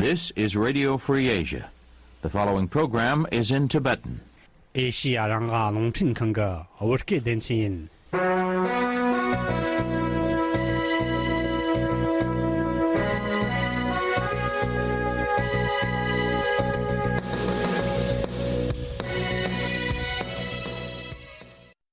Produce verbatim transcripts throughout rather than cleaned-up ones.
This is Radio Free Asia. The following program is in Tibetan. ཨེ་ཤི་ཡ་རང་དབང་རླུང་འཕྲིན་ཁང་གི་བོད་སྐད་སྡེ་ཚན་ཡིན།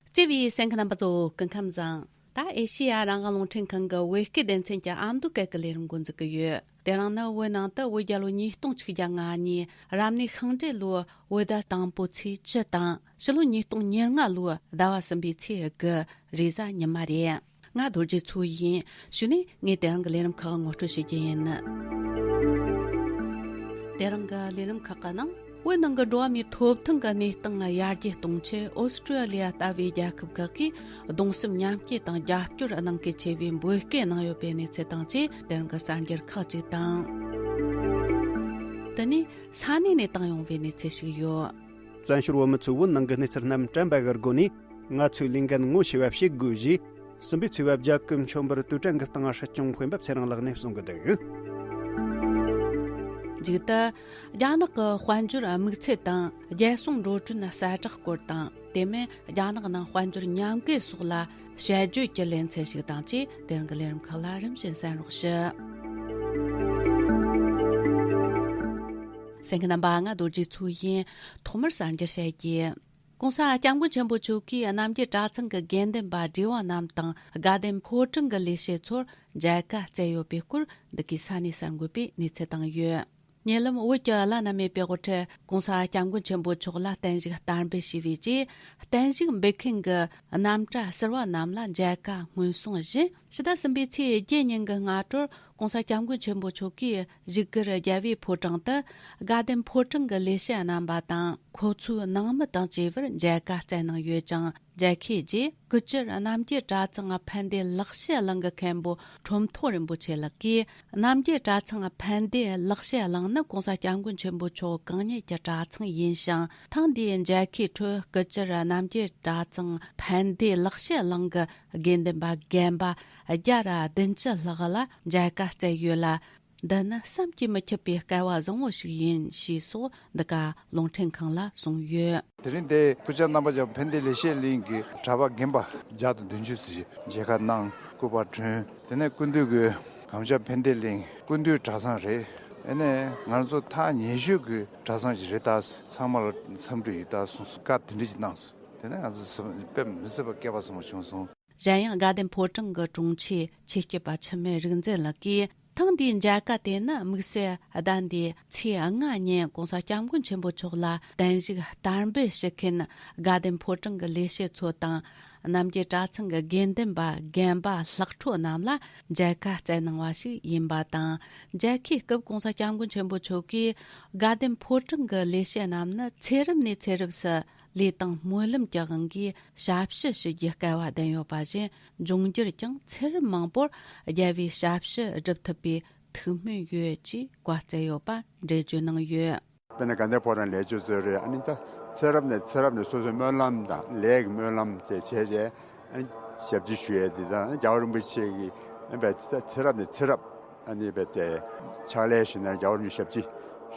བརྩེ་བའི་གསན་མཁན་རྣམ་པ་ཚོ་སྐུ་ཁམས་བཟང་། ད་ཨེ་ཤེ་ཡ་རང་དབང་རླུང་འཕྲིན་ཁང་གི་བོད་སྐད་སྡེ་ཚན་གྱི་ཨ་མདོ་སྐད་ཀྱི་ལས་རིམ་འགོ་འཛུགས་ཀྱི་ཡོད། དེ་རིང་ནི་བོད་ནང་དུ་བོད་རྒྱལ་ལོ་ཉིས་སྟོང་ཆིག་བརྒྱ་ང་གཉིས་རབ་གནས་ཤིང་འབྲས་ལོའི་བོད་ཟླ་དང་པོའི་ཚེས་བཅུ་དང་ཕྱི་ལོ་ཉིས་སྟོང་ཉེར་ལྔ་ལོའི་ཟླ་བ་གསུམ་པའི་ཚེས་དགུ་རེས་གཟའ་ཉི་མ་རེད། ང་རྡོ་རྗེ་མཚོ་ཡིན། གཞུག་ནས་ངས་དེ་རིང་གི་ལས་རིམ་ཁག་ངོ་སྤྲོད་བྱེད་རྒྱུ་ཡིན། དེ་རིང་གི་ལས་རིམ་ཁག་གི་ནང་། བོད་ནང་གི་འགྲོ་བ་མིའི་ཐོབ་ཐང་གི་གནས་སྟངས་ཡར་རྒྱས་གཏོང་ཆེད་ཨོ་སི་ཀྲི་ལི་ཡ་ལྟ་བུའི་རྒྱལ་ཁབ་ཁག་གིས་གདུང་སེམས་མཉམ་སྐྱེད་དང་རྒྱབ་སྐྱོར་གནང་གལ་ཆེ་བའི་འབོད་སྐུལ་གནང་ཡོད་པའི་གནས་ཚུལ་དང་བཅས་དེ་རིང་གི་གསར་འགྱུར་ཁག་ཅིག་དང་། དེ་ནས་ས་གནས་ནས་བཏང་ཡོང་བའི་གནས་ཚུལ་ཞིག་ཡོད། བཙན་བྱོལ་བོད་མི་ཚོས་བོད་ནང་གི་གནས་ཚུལ་རྣམས་དྲན་པ་གི་སྒོ་ནས་ང་ཚོའི་ལས་འགན་ངོ་ཤེས་པ་བྱེད་དགོས་ཞེས། སྲིད་པའི་ཚེ་བ་རྒྱལ་ཁམས་ཆོས་འབོར་དུས་དྲན་གྱི་སྟེང་སྲིད་སྐྱོང་དཔོན་པོ་ཚེ་རིང་ལགས་ནས་གསུང་གི་འདུག་མཇུག་ཏུ། རྒྱ་ནག་གི་དཔལ་འབྱོར་དམིགས་ཚད་དང་རྒྱལ་སྲུང་འགྲོ་གྲོན་གསལ་བསྒྲགས་སྐོར་དང་། དེ་མིན་རྒྱ་ནག་ནང་དཔལ་འབྱོར་ཉམས་རྒུད་སོགས་ལ་དཔྱད་བརྗོད་ཀྱི་ལེ་ཚན་ཞིག་དང་བཅས་དེ་རིང་གི་ལས་རིམ་ཁག་ལ་རིམ་བཞིན་གསན་རོགས་ཞུ། གསན་མཁན་རྣམ་པ། ང་རྡོ་རྗེ་མཚོ་ཡིན། ཐོག་མར་གསར་འགྱུར་བཤད་རྒྱུ། ༸གོང་ས་༸སྐྱབས་མགོན་ཆེན་པོ་མཆོག་གིས་རྣམ་རྒྱལ་གྲྭ་ཚང་གི་དགེ་འདུན་པ་བགྲེས་པ་རྣམས་དང་དགའ་ལྡན་ཕོ་བྲང་གི་ལས་བྱེད་ཚོར་མཇལ་ཁ་བསྩལ་ཡོད་པའི་སྐོར། འདི་གའི་ས་གནས་གསར་འགོད་པས་གནས་ཚུལ་བཏང་ཡོད། ཉེ་ལམ་བོད་ཀྱི་བླ་ན་མེད་པའི་དབུ་ཁྲིད་༸གོང་ས་༸སྐྱབས་མགོན་ཆེན་པོ་མཆོག་ལ་བརྟན་བཞུགས་བསྟར་འབུལ་ཞུས་པའི་རྗེས། བརྟན་བཞུགས་འབུལ་མཁན་གྱི་རྣམ་གྲྭ་ཟུར་པ་རྣམས་ལ་མཇལ་ཁ་སྔོན་སོང་བཞིན། ཕྱི་ཟླ་གསུམ་པའི་ཚེས་བརྒྱད་ཉིན་གྱི་སྔ་དྲོར་༸གོང་ས་༸སྐྱབས་མགོན་ཆེན་པོ་མཆོག་གིས་བཞུགས་སྒར་རྒྱལ་བའི་ཕོ་བྲང་དུ་དགའ་ལྡན་ཕོ་བྲང་གི་ལས་བྱེད་རྣམ་པ་དང་ཁོ་ཚོའི་ནང་མི་དང་བཅས་པར་མཇལ་ཁ་བསྩལ་གནང་ཡོད་ཅིང་། མཇལ་ཁའི་རྗེས་སྐུ་བཅར་རྣམ་རྒྱལ་གྲྭ་ཚང་ཕན་བདེ་ལེགས་བཤད་གླིང་གི་མཁན་པོ་ཁྲོམ་ཐོག་རིན་པོ་ཆེ་ལགས་ཀྱིས། རྣམ་རྒྱལ་གྲྭ་ཚང་ཕན་བདེ་ལེགས་བཤད་གླིང་ནི་༸གོང་ས་༸སྐྱབས་མགོན་ཆེན་པོ་མཆོག་གང་ཉིད་ཀྱི་གྲྭ་ཚང་ཡིན་ཞིང་། ཐེངས་འདིའི་མཇལ་ཁའི་ཁྲོད་སྐུ་བཅར་རྣམ་རྒྱལ་གྲྭ་ཚང་ཕན་བདེ་ལེགས་བཤད་གླིང་གི་དགེ་འདུན་པ་རྒན་པ་བརྒྱ་ར་བདུན་ཅུ་ལྷག་ལ་མཇལ་ཁ་བསྩལ་ཡོད་ལ། འདི་ནི་བསམ་གྱིས་མི་ཁྱབ་པའི་སྐལ་བ་བཟང་བོ་ཞིག་ཡིན་ཞེས་སོགས་འདི་ག་རླུང་འཕྲིན་ཁང་ལ་གསུངས་ཡོད། དེ་རིང་འདིར་སྐུ་བཅར་རྣམ་པ་ཚོས་ཕན་བདེ་ལེགས་བཤད་གླིང་གི་གྲྭ་པ་རྒན་པ་བརྒྱ་དང་བདུན་ཅུ་ཙམ་ཞིག་མཇལ་ཁ་གནང་། སྐུ་པར་བསྐྲུན། དེ་ནས་སྐུ་མདུན་གྱི་གངས་ལྗོངས་ཕན་བདེ་གླིང་སྐུ་མདུན་གྲྭ་ཚང་རེད། ཨ་ནི་ང་ཚོ་ཐག་ཉེ་ཤོས་ཀྱི་གྲྭ་ཚང་ཞིག་རེད། ད་ཚང་མ་ལ་འཚམས་འདྲི་ཡིན་ད་གསུངས་སོང་། བཀའ་དེ་འདྲ་ཞིག་གནང་སོང་། དེ་ནས་ང་ཚོ་དཔེ་མི་སྲིད་པ་སྐལ་བ་བཟང་བོ་བྱུང་སོང་། གཞན་ཡང་དགའ་ལྡན་ཕོ་བྲང་གི་དྲུང་ཆེ་ཆོས་སྐྱིད་པ་འཆི་མེད་རིག་འཛིན་ལགས་ཀྱིས། ཐེངས་འདིའི་མཇལ་ཁ་དེ་ནི་དམིགས་བསལ་ཟླ་འདིའི་ཚེས་ལྔ་ཉིན་༸གོང་ས་༸སྐྱབས་མགོན་ཆེན་པོ་མཆོག་ལ་བརྟན་བཞུགས་བསྟར་འབུལ་ཞུ་མཁན་དགའ་ལྡན་ཕོ་བྲང་གི་ལས་བྱེད་ཚོ་དང་། རྣམ་རྒྱལ་གྲྭ་ཚང་གི་དགེ་འདུན་པ་རྒན་པ་ལྷག་འཕྲོ་རྣམས་ལ་མཇལ་ཁ་བསྩལ་གནང་བ་ཞིག་ཡིན་པ་དང་། མཇལ་ཁའི་སྐབས་༸གོང་ས་༸སྐྱབས་མགོན་ཆེན་པོ་མཆོག་གིས་དགའ་ལྡན་ཕོ་བྲང་གི་ལས་བྱེད་རྣམས་ནི་ཚེ་རབས་ནས་ཚེ་རབས་སུ། ལས་དང་སྨོན་ལམ་གྱི་དབང་གིས་ཞབས་ཞུ་ཞུ་རྒྱུའི་སྐལ་བ་ལྡན་ཡོད་པ་བཞིན། འབྱུང་འགྱུར་ཀྱང་ཚེ་རབས་མང་པོར་རྒྱལ་བའི་ཞབས་ཞུ་སྒྲུབ་ཐུབ་པའི་ཐུགས་སྨོན་ཡོད་ཅེས་བཀའ་སྩལ་ཡོད་པ་འགྲེལ་བརྗོད་གནང་ཡོད། དཔེར་ན་དགའ་ལྡན་ཕོ་བྲང་ལས་བྱེད་ཚོས་རེད། ཨ་ནི་ད་ཚེ་རབས་ནས་ཚེ་རབས་ནས་སོ་སོའི་སྨོན་ལམ་དང་ལས་ཀྱི་སྨོན་ལམ་དེ་བྱས་རྗེས། ཨ་ནི་ཞབས་ཕྱི་ཞུ་ཡས་དེ་དང་རྒྱལ་བ་རིན་པོ་ཆེ་གི་ཨ་ནི་ད་ཚེ་རབས་ནས་ཚེ་རབས་ཨ་ནི་ད་ཕྱག་ལས་ཞུ་ན་རྒྱལ་བ་རིན་པོ་ཆེ་ཞབས་ཕྱི་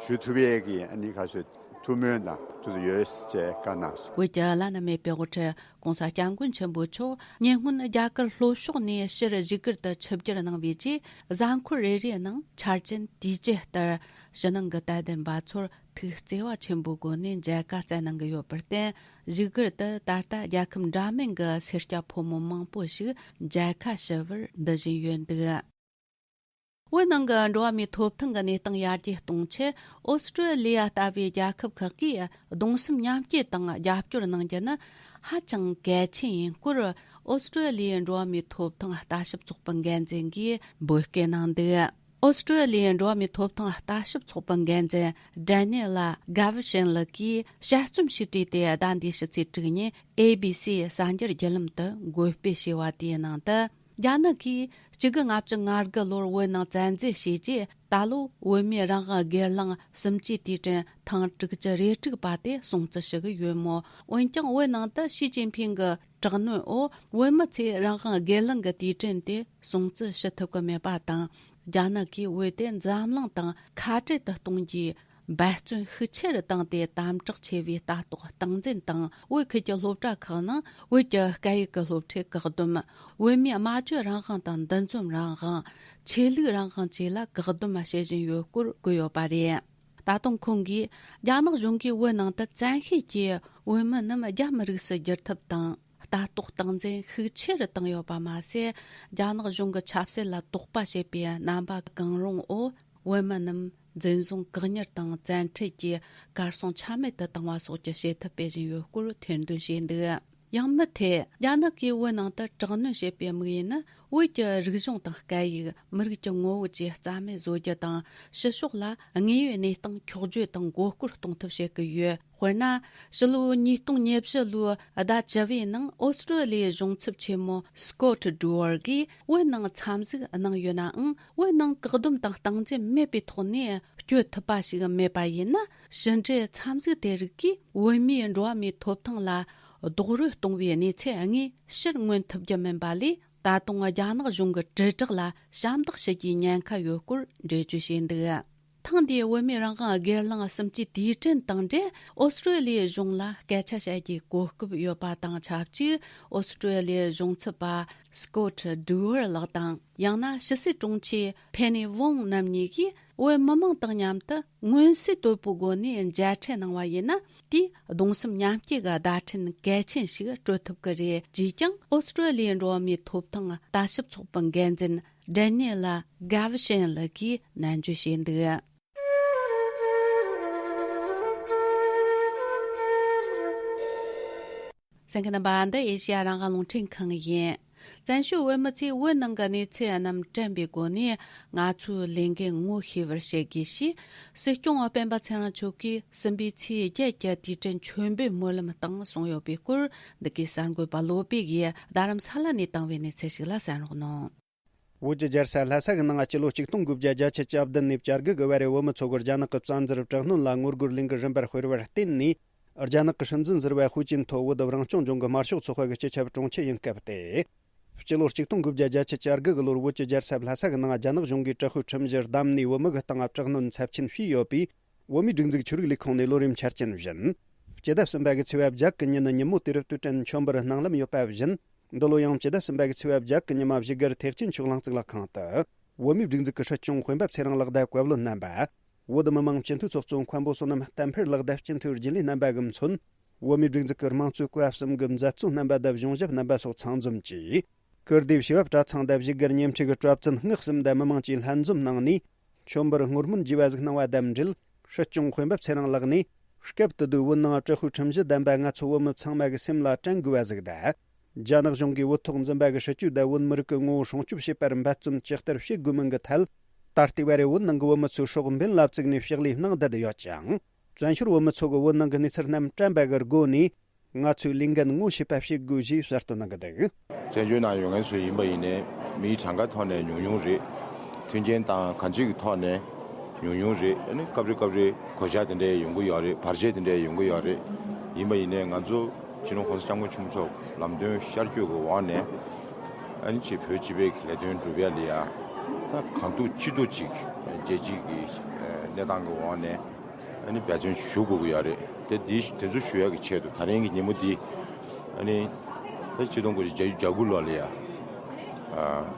ཞུ་ཐུབ་ཡས་ཀྱི་ཨ་ནི་ག་ཚོད། ཐུགས་སྨོན་དང་ཐུགས་དུ་ཡོད་ཅེས་བཀའ་གནང་སོང་། བོད་ཀྱི་བླ་ན་མེད་པའི་དབུ་ཁྲིད་༸གོང་ས་༸སྐྱབས་མགོན་ཆེན་པོ་མཆོག་ཉེ་སྔོན་རྒྱ་གར་ལྷོ་ཕྱོགས་ནས་ཕྱིར་བཞུགས་སྒར་དུ་ཆིབས་བསྒྱུར་གནང་བའི་རྗེས། གཟའ་འཁོར་རེ་རེའི་ནང་འཆར་ཅན་དུས་བཅད་ལྟར་ཕྱི་ནང་གི་དད་ལྡན་པ་ཚོར་ཐུགས་བརྩེ་བ་ཆེན་པོའི་སྒོ་ནས་མཇལ་ཁ་བསྩལ་གནང་གི་ཡོད་པར་བརྟེན། བཞུགས་སྒར་དུ་ད་ལྟ་རྒྱལ་ཁབ་འདྲ་མིན་གྱི་སེར་སྐྱ་ཕོ་མོ་མང་པོ་ཞིག་མཇལ་ཁ་ཞུ་བར་འདུ་བཞིན་ཡོད་འདུག། བོད་ནང་གི་འགྲོ་བ་མིའི་ཐོབ་ཐང་གི་གནས་སྟངས་ཡར་རྒྱས་གཏོང་ཆེད། ཨོ་སི་ཀྲི་ལི་ཡ་ལྟ་བུའི་རྒྱལ་ཁབ་ཁག་གིས་གདུང་སེམས་མཉམ་སྐྱེད་དང་རྒྱབ་སྐྱོར་གནང་རྒྱུ་ནི་ཧ་ཅང་གལ་ཆེན་ཡིན་སྐོར། ཨོ་སི་ཀྲི་ལི་ཡའི་འགྲོ་བ་མིའི་ཐོབ་ཐང་ལྟ་ཞིབ་ཚོགས་པའི་འགན་འཛིན་གྱིས་འབོད་སྐུལ་གནང་འདུག། ཨོ་སི་ཀྲི་ལི་ཡའི་འགྲོ་བ་མིའི་ཐོབ་ཐང་ལྟ་ཞིབ་ཚོགས་པའི་འགན་འཛིན་ཌེ་ནི་ལ་གྷ་ཝི་ཤན་ལགས་ཀྱིས་དཔྱད་རྩོམ་ཞིག་བྲིས་ཏེ། ཟླ་འདིའི་ཕྱི་ཚེས་དྲུག་ཉིན་ཨེ་བི་སི་གསར་འགྱུར་བརྒྱུད་ལམ་དུ་འགོད་སྤེལ་བྱས་པ་དེའི་ནང་དུ། རྒྱ་ནག་གིས་གཅིག་དགུ་ལྔ་བཅུ་ང་དགུ་ལོར་བོད་ནང་བཙན་འཛུལ་བྱས་རྗེས། ད་ལོ་བོད་མིའི་རང་དབང་སྒེར་ལངས་གསུམ་བཅུའི་དུས་དྲན་ཐེངས་དྲུག་ཅུ་རེ་དྲུག་པ་དེ་སྲུང་བརྩི་ཞུ་གི་ཡོད་མོད། འོན་ཀྱང་བོད་ནང་དུ་ཞི་ཅིན་ཕིང་གི་དྲག་གནོན་འོག་བོད་མི་ཚོས་རང་དབང་སྒེར་ལངས་ཀྱི་དུས་དྲན་དེ་སྲུང་བརྩི་ཞུ་ཐུབ་ཀྱི་མེད་པ་དང་། རྒྱ་ནག་གིས་བོད་དེ་འཛམ་གླིང་དང་ཁ་བྲལ་དུ་གཏོང་རྒྱུའི་འབད་བརྩོན་ཤུགས་ཆེ་རུ་བཏང་སྟེ། དམ་དྲག་ཆེ་བའི་ལྟ་རྟོག་སྟངས་འཛིན་དང་། བོད་ཁུལ་གྱི་སློབ་གྲྭ་ཁག་ནང་བོད་ཀྱི་སྐད་ཡིག་གི་སློབ་ཁྲིད་བཀག་སྡོམ། བོད་མིའི་སྨྲ་བརྗོད་རང་དབང་དང་འདུ་འཛོམས་རང་དབང་། ཆོས་ལུགས་རང་དབང་བཅས་ལ་བཀག་སྡོམ་བྱེད་བཞིན་ཡོད་སྐོར་བཀོད་ཡོད་པ་རེད། ད་དུང་ཁོང་གིས། རྒྱ་ནག་གཞུང་གིས་བོད་ནང་དུ་བཙན་ཤེད་ཀྱིས་བོད་མི་རྣམས་རྒྱ་མི་རིགས་སུ་བསྒྱུར་ཐབས་དང་། ལྟ་རྟོག་སྟངས་འཛིན་ཤུགས་ཆེ་རུ་བཏང་ཡོད་པ་མ་ཟད། རྒྱ་ནག་གཞུང་གི་ཆབ་སྲིད་ལ་དོགས་པ་བྱེད་པའི་རྣམ་པ་གང་རུང་འོག་བོད་མི་རྣམས་འཛིན་བཟུང་བཀག་ཉར་དང་། བཙན་ཁྲིད་ཀྱིས་གར་སོང་ཆ་མེད་དུ་བཏང་བ་སོགས་ཀྱི་བྱེད་ཐབས་སྤེལ་བཞིན་ཡོད་སྐོར་ཐེར་འདོན་བྱས་འདུག། ཡང་མུ་མཐུད། རྒྱ་ནག་གིས་བོད་ནང་དུ་དྲག་གནོན་བྱེད་པའི་དམིགས་ཡུལ་ནི། བོད་ཀྱི་རིག་གཞུང་དང་སྐད་ཡིག། མི་རིགས་ཀྱི་ངོ་བོ་བཅས་རྩ་མེད་བཟོ་རྒྱུ་དང་། ཕྱི་ཕྱོགས་ལ་དངོས་ཡོད་གནས་སྟངས་འཁྱོག་བརྗོད་དང་མགོ་སྐོར་གཏོང་ཐབས་བྱེད་ཀྱི་ཡོད། དཔེར་ན། ཕྱི་ལོ་ཉིས་སྟོང་ཉེར་བཞི་ལོའི་ཟླ་བཅུ་བའི་ནང་ཨོ་སི་ཀྲོ་ལི་ཡའི་གཞུང་ཚབ་ཆེན་མོ་སི་ཀོ་ཊི་ཌུ་ཝར་གྱིས་བོད་ནང་འཚམས་གཟིགས་གནང་ཡོད་ནའང་། བོད་ནང་བཀག་སྡོམ་དང་སྟངས་འཛིན་མེད་པའི་ཐོག་ནས་སྐྱོད་ཐུབ་པ་ཞིག་མེད་པ་ཡིན་ན། ཕྱི་འབྲེལ་འཚམས་གཟིགས་དེ་རིགས་ཀྱིས་བོད་མིའི་འགྲོ་བ་མིའི་ཐོབ་ཐང་ལ་རྡོག་རོལ་གཏོང་བའི་གནས་ཚུལ་དངོས་ཕྱིར་མངོན་ཐུབ་རྒྱུ་མིན་པ་ལས། ད་དུང་རྒྱ་ནག་གཞུང་གི་དྲིལ་བསྒྲགས་ལ་ཞབས་འདེགས་ཞུ་རྒྱུའི་ཉེན་ཁ་ཡོད་སྐོར་འགྲེལ་བརྗོད་བྱས་འདུག། ཐེངས་འདིའི་བོད་མིའི་རང་དབང་སྒེར་ལངས་གསུམ་བཅུའི་དུས་དྲན་དང་འབྲེལ། ཨོ་སི་ཀྲོ་ལི་ཡའི་གཞུང་ལ་སྐད་ཆ་བཤད་རྒྱུའི་གོ་སྐབས་ཡོད་པ་དང་ཆབས་ཅིག་ཨོ་སི་ཀྲོ་ལི་ཡའི་གཞུང་ཚབ་པ་སི་ཀོ་ཊི་ཌུ་ཝར་ལགས་དང་། ཡང་ན་ཕྱི་སྲིད་དྲུང་ཆེ་ཕེ་ནི་ཝུང་རྣམ་གཉིས་ཀྱིས། བོད་མི་མང་དང་མཉམ་དུ་མངོན་གསལ་དོད་པོའི་སྒོ་ནས་མཇལ་འཕྲད་གནང་བ་ཡིན་ན། དེས་གདུང་སེམས་མཉམ་སྐྱེད་ཀྱི་བརྡ་འཕྲིན་གལ་ཆེན་ཞིག་སྤྲོད་ཐུབ་ཀྱི་རེད་ཅེས་ཀྱང་ཨོ་སི་ཀྲོ་ལི་ཡའི་འགྲོ་བ་མིའི་ཐོབ་ཐང་ལྟ་ཞིབ་ཚོགས་པའི་འགན་འཛིན་ཌེ་ནི་ལ་གྷ་ཝི་ཤན་ལགས་ཀྱིས་ནན་བརྗོད་བྱས་འདུག། གསན་མཁན་རྣམ་པ། འདི་ཨེ་ཤེ་ཡ་རང་དབང་རླུང་འཕྲིན་ཁང་ཡིན། བཙན་བྱོལ་བོད་མི་ཚོས་བོད་ནང་གི་གནས་ཚུལ་རྣམས་དྲན་པའི་སྒོ་ནས། ང་ཚོའི་ལས་འགན་ངོ་ཤེས་པར་བྱེད་དགོས་ཞེས། སྲིད་སྐྱོང་སྤེན་པ་ཚེ་རིང་མཆོག་གིས་སྲིད་འཛིན་ཚེས་བརྒྱད་ཀྱི་དུས་དྲན་མཆོད་འབུལ་སྨོན་ལམ་སྟེང་གསུངས་ཡོད་པའི་སྐོར། འདི་གའི་གསར་འགོད་པ་བློ་བྷེ་ཡིས་རྡ་རམ་ས་ལ་ནས་བཏང་བའི་གནས་ཚུལ་ཞིག་ལ་གསན་རོགས་གནང་། བོད་ཀྱི་རྒྱལ་ས་ལྷ་ས་གི་ནང་སྤྱི་ལོ་གཅིག་སྟོང་དགུ་བརྒྱ་བརྒྱད་ཅུ་གྱ་བདུན་ནས་བཅུ་དགུ་གི་བར་བོད་མི་ཚོ་གིས་རྒྱ་ནག་གི་བཙན་འཛུལ་དྲག་གནོན་ལ་ངོ་རྒོལ་ལས་འགུལ་རིམ་པར་སྤེལ་བར་བརྟེན་ནས། རྒྱ་ནག་གི་སྲིད་འཛིན་ཟུར་པ་ཧུའུ་ཅིན་ཐོ་བོད་རང་སྐྱོང་ལྗོངས་ཀྱི་དམར་ཤོག་ཚོགས་པ་གི་སྤྱི་ཁྱབ་དྲུང་ཆེ་ཡིན་སྐབས་ཏེ། སྤྱི་ལོ་གཅིག་སྟོང་དགུ་བརྒྱ་བརྒྱད་ཅུ་གྱ་དགུ་གི་ལོར་བོད་ཀྱི་རྒྱལ་ས་ལྷ་ས་གི་ནང་རྒྱ་ནག་གཞུང་གིས་དྲག་པོའི་ཁྲིམས་གཞི་བསྡམས་ནས་བོད་མི་གི་སྟེང་དྲག་གནོན་ཚབས་ཆེན་བྱས་ཡོད་པས། བོད་མིའི་སྒྲིག་འཛུགས་ཆོས་རིག་ལས་ཁུངས་ནས་ལོ་རེའི་འཆར་ཅན་བཞིན། སྤྱི་ཟླ་གསུམ་པ་གི་ཚེས་པ་བརྒྱད་གི་ཉིན་ཉིན་མོ་དུས་རབས་དུས་དྲན་མཆོད་འབུལ་གནང་ལམ་ཡོད་པ་བཞིན། འདི་ལོ་ཡང་སྤྱི་ཟླ་གསུམ་པ་གི་ཚེས་པ་བརྒྱད་གི་ཉི་མ་བཞུགས་སྒར་ཐེག་ཆེན་ཆོས་གླིང་གཙུག་ལག་ཁང་དུ། བོད་མིའི་སྒྲིག་འཛུགས་ཀྱི་སྲིད་སྐྱོང་དཔོན་པོ་ཚེ་རིང་ལགས་དང་བཀའ་བློན་རྣམ་པ། བོད་མི་མང་སྤྱི་འཐུས་ཚོགས་གཙོ་མཁན་པོ་བསོད་ནམས་བསྟན་འཕེལ་ལགས་དང་སྤྱི་འཐུས་རྒྱུན་ལས་རྣམ་པ་གིས་མཚོན། བོད་མིའི་སྒྲིག་འཛུགས་ཀྱི་དམངས་གཙོའི་བཀའ་གསུམ་གྱི་མཛད་གཙོ་རྣམ་པ་དང་གཞུང་ཞབས་རྣམ་པ་སོགས་ཚང་འཛོམས་ཀྱིས། ཀིརྟིའི་བྱེས་པ་གྲྭ་ཚང་དང་བཞུགས་སྒར་ཉེ་འཁྲིས་ཀྱི་གྲྭ་བཙུན་སྔགས་གསུམ་དང་མི་མང་བཅས་ལྷན་འཛོམས་གནང་ནས། མཆོད་འབུལ་བསྔོ་སྨོན་བགྱིས་པ་ཟིག་གནང་བ་དང་འབྲེལ། སྲིད་སྐྱོང་དཔོན་པོ་ཚེ་རིང་ལགས་ནས། སྐབས་དེ་དུས་བོད་ནང་དྲག་པོའི་ཁྲིམས་གཞི་བསྡམས་པ་ང་ཚོ་བོད་མི་ཚང་མ་གི་སེམས་ལ་དྲན་དགོས་པ་ཟིག་དང་། རྒྱ་ནག་གཞུང་གིས་བོད་ཐོག་འཛིན་པ་གི་སྲིད་ཇུས་དང་བོད་མི་རིགས་ཀྱི་ངོ་བོ་སྲུང་སྐྱོབ་བྱེད་པར་འབད་བརྩོན་ཇི་ལྟར་བྱེད་དགོས་མིན་གྱི་ཐད། ད་ལྟའི་བར་བོད་ནང་གི་བོད་མི་ཚོས་སྲོག་འབེན་ལ་བཙུགས་ནས་ཕྱག་ལས་གནང་བསྡད་ཡོད་ཅིང་། བཙན་བྱོལ་བོད་མི་ཚོ་གིས་བོད་ནང་གི་གནས་ཚུལ་རྣམས་དྲན་པ་གི་སྒོ་ནས། ང་ཚོས་ལས་འགན་ངོ་ཤེས་པ་བྱེད་དགོས་ཞེས་གསལ་སྟོན་གནང་གི་འདུག། བཙན་བྱོལ་ནང་ཡོད་མཁན་ཚོ་ཡིན་པ་ཡིན་ནའི་མིའི་གྲངས་ཀ་ཐོག་ནས་ཉུང་ཉུང་རེད། མཐུན་རྐྱེན་དང་གང་ཅིའི་ཐོག་ནས་ཉུང་ཉུང་རེད། ཨ་ནི་སྐབས་རེ་སྐབས་རེ་གོད་ཆག་དེ་འདྲ་ཡོང་གི་ཡོད་རེད། བར་ཆད་དེ་འདྲ་ཡོང་གི་ཡོད་རེད། ཡིན་པ་ཡིན་ནའི་ང་ཚོ་སྤྱི་ནོར་༸གོང་ས་༸སྐྱབས་མགོན་ཆེན་པོ་མཆོག་ལམ་སྟོན་ཤར་བསྐྱོད་ཀྱི་འོག་ནས་ཨ་ནི་ཅིག་བོད་སྤྱི་པའི་ལས་དོན་སྒྲུབ་ཡ་ལ་ཡ་ད་གང་ཐུབ་ཅི་ཐུབ་ཅིག་རྒྱལ་སྤྱིའི་གི་གནས་སྟངས་ཀྱི་འོག་ནས། ཨ་ནི་འབད་བརྩོན་ཞུ་དགོས་ཀྱི་ཡོད་རེད། དེ་འདི་དེ་ཚོ་ཞུ་ཡག་གི་ཆེད་དུ་ད་རིང་གི་ཉིན་མོ་འདི་ཨ་ནི་ད་ཆིག་སྟོང་དགུ་བརྒྱ་བརྒྱད་ཅུ་གྱ་དགུ་ལོ་ལ་ཡ་ཨ་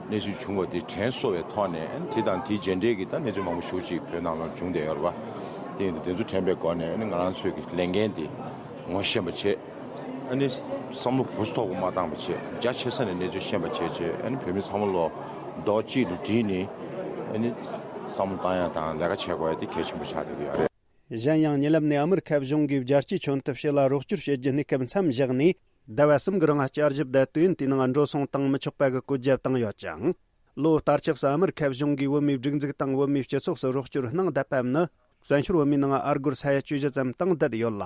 གནས་ཚུལ་བྱུང་བ་འདི་དྲན་གསོ་བའི་ཐོག་ནས། ཨ་ནི་དེ་དང་དེའི་རྗེས་འབྲེལ་གྱི་ད་གནས་ཚུལ་མང་པོ་ཞེ་པོ་ཅིག་བོད་ནང་ལ་བྱུང་བསྡད་ཡོད་རེད་པ། དེ་ཡིན་དུས་དེ་ཚོ་དྲན་པའི་སྒོ་ནས་ཨ་ནི་ང་རང་ཚོའི་གི་ལས་འགན་འདི་ངོ་ཤེས་པ་བྱེད། ཨ་ནི་བསམ་བློ་བུ་སུ་ཐོག་གི་མ་བཏང་བ་བྱེད། རྒྱ་ཆེ་ས་ནས་གནས་ཚུལ་ཤེས་པ་བྱེད་བྱེད། ཨ་ནི་བོད་མི་ཚང་མ་ལོ་རྡོག་གཅིག་ཏུ་བསྒྲིལ་ནས་ཨ་ནི་བསམ་བློ་བཏང་ཡ་དང་ལས་ཀ་བྱེད་དགོས་ཡ་དེ་གལ་ཆེན་པོ་ཆགས་བསྡད་ཀྱི་ཡོད་རེད། གཞན་ཡང་ཉེ་ལམ་ནས་ཨ་མི་རི་ཁ་གཞུང་གིས་རྒྱལ་སྤྱིའི་མཆོད་མཐུན་དཔྱད་གླ་རོགས་སྐྱོར་བྱེད་རྒྱུ་གནས་སྐབས་མཚམས་བཞག་ནས། ཟླ་བ་གསུམ་གྱི་རིང་བསྐྱར་ཞིབ་དང་དུས་ཡུན་དེའི་ནང་འགྲོ་སོང་བཏང་མི་ཆོག་པ་གི་བཀོད་རྒྱ་བཏང་ཡོད་ཅིང་། ལོ་ལྟར་ཆགས་སུ་ཨ་མི་རི་ཁ་གཞུང་གིས་བོད་མིའི་སྒྲིག་འཛུགས་དང་བོད་མིའི་སྤྱི་ཚོགས་སུ་རོགས་སྐྱོར་གནང་བསྡད་པ་ནི། བཙན་བྱོལ་བོད་མིའི་ནང་ཨ་སྒོར་ས་ཡ་བཅུ་བཞི་ཙམ་བཏང་བསྡད་ཡོད་ལ།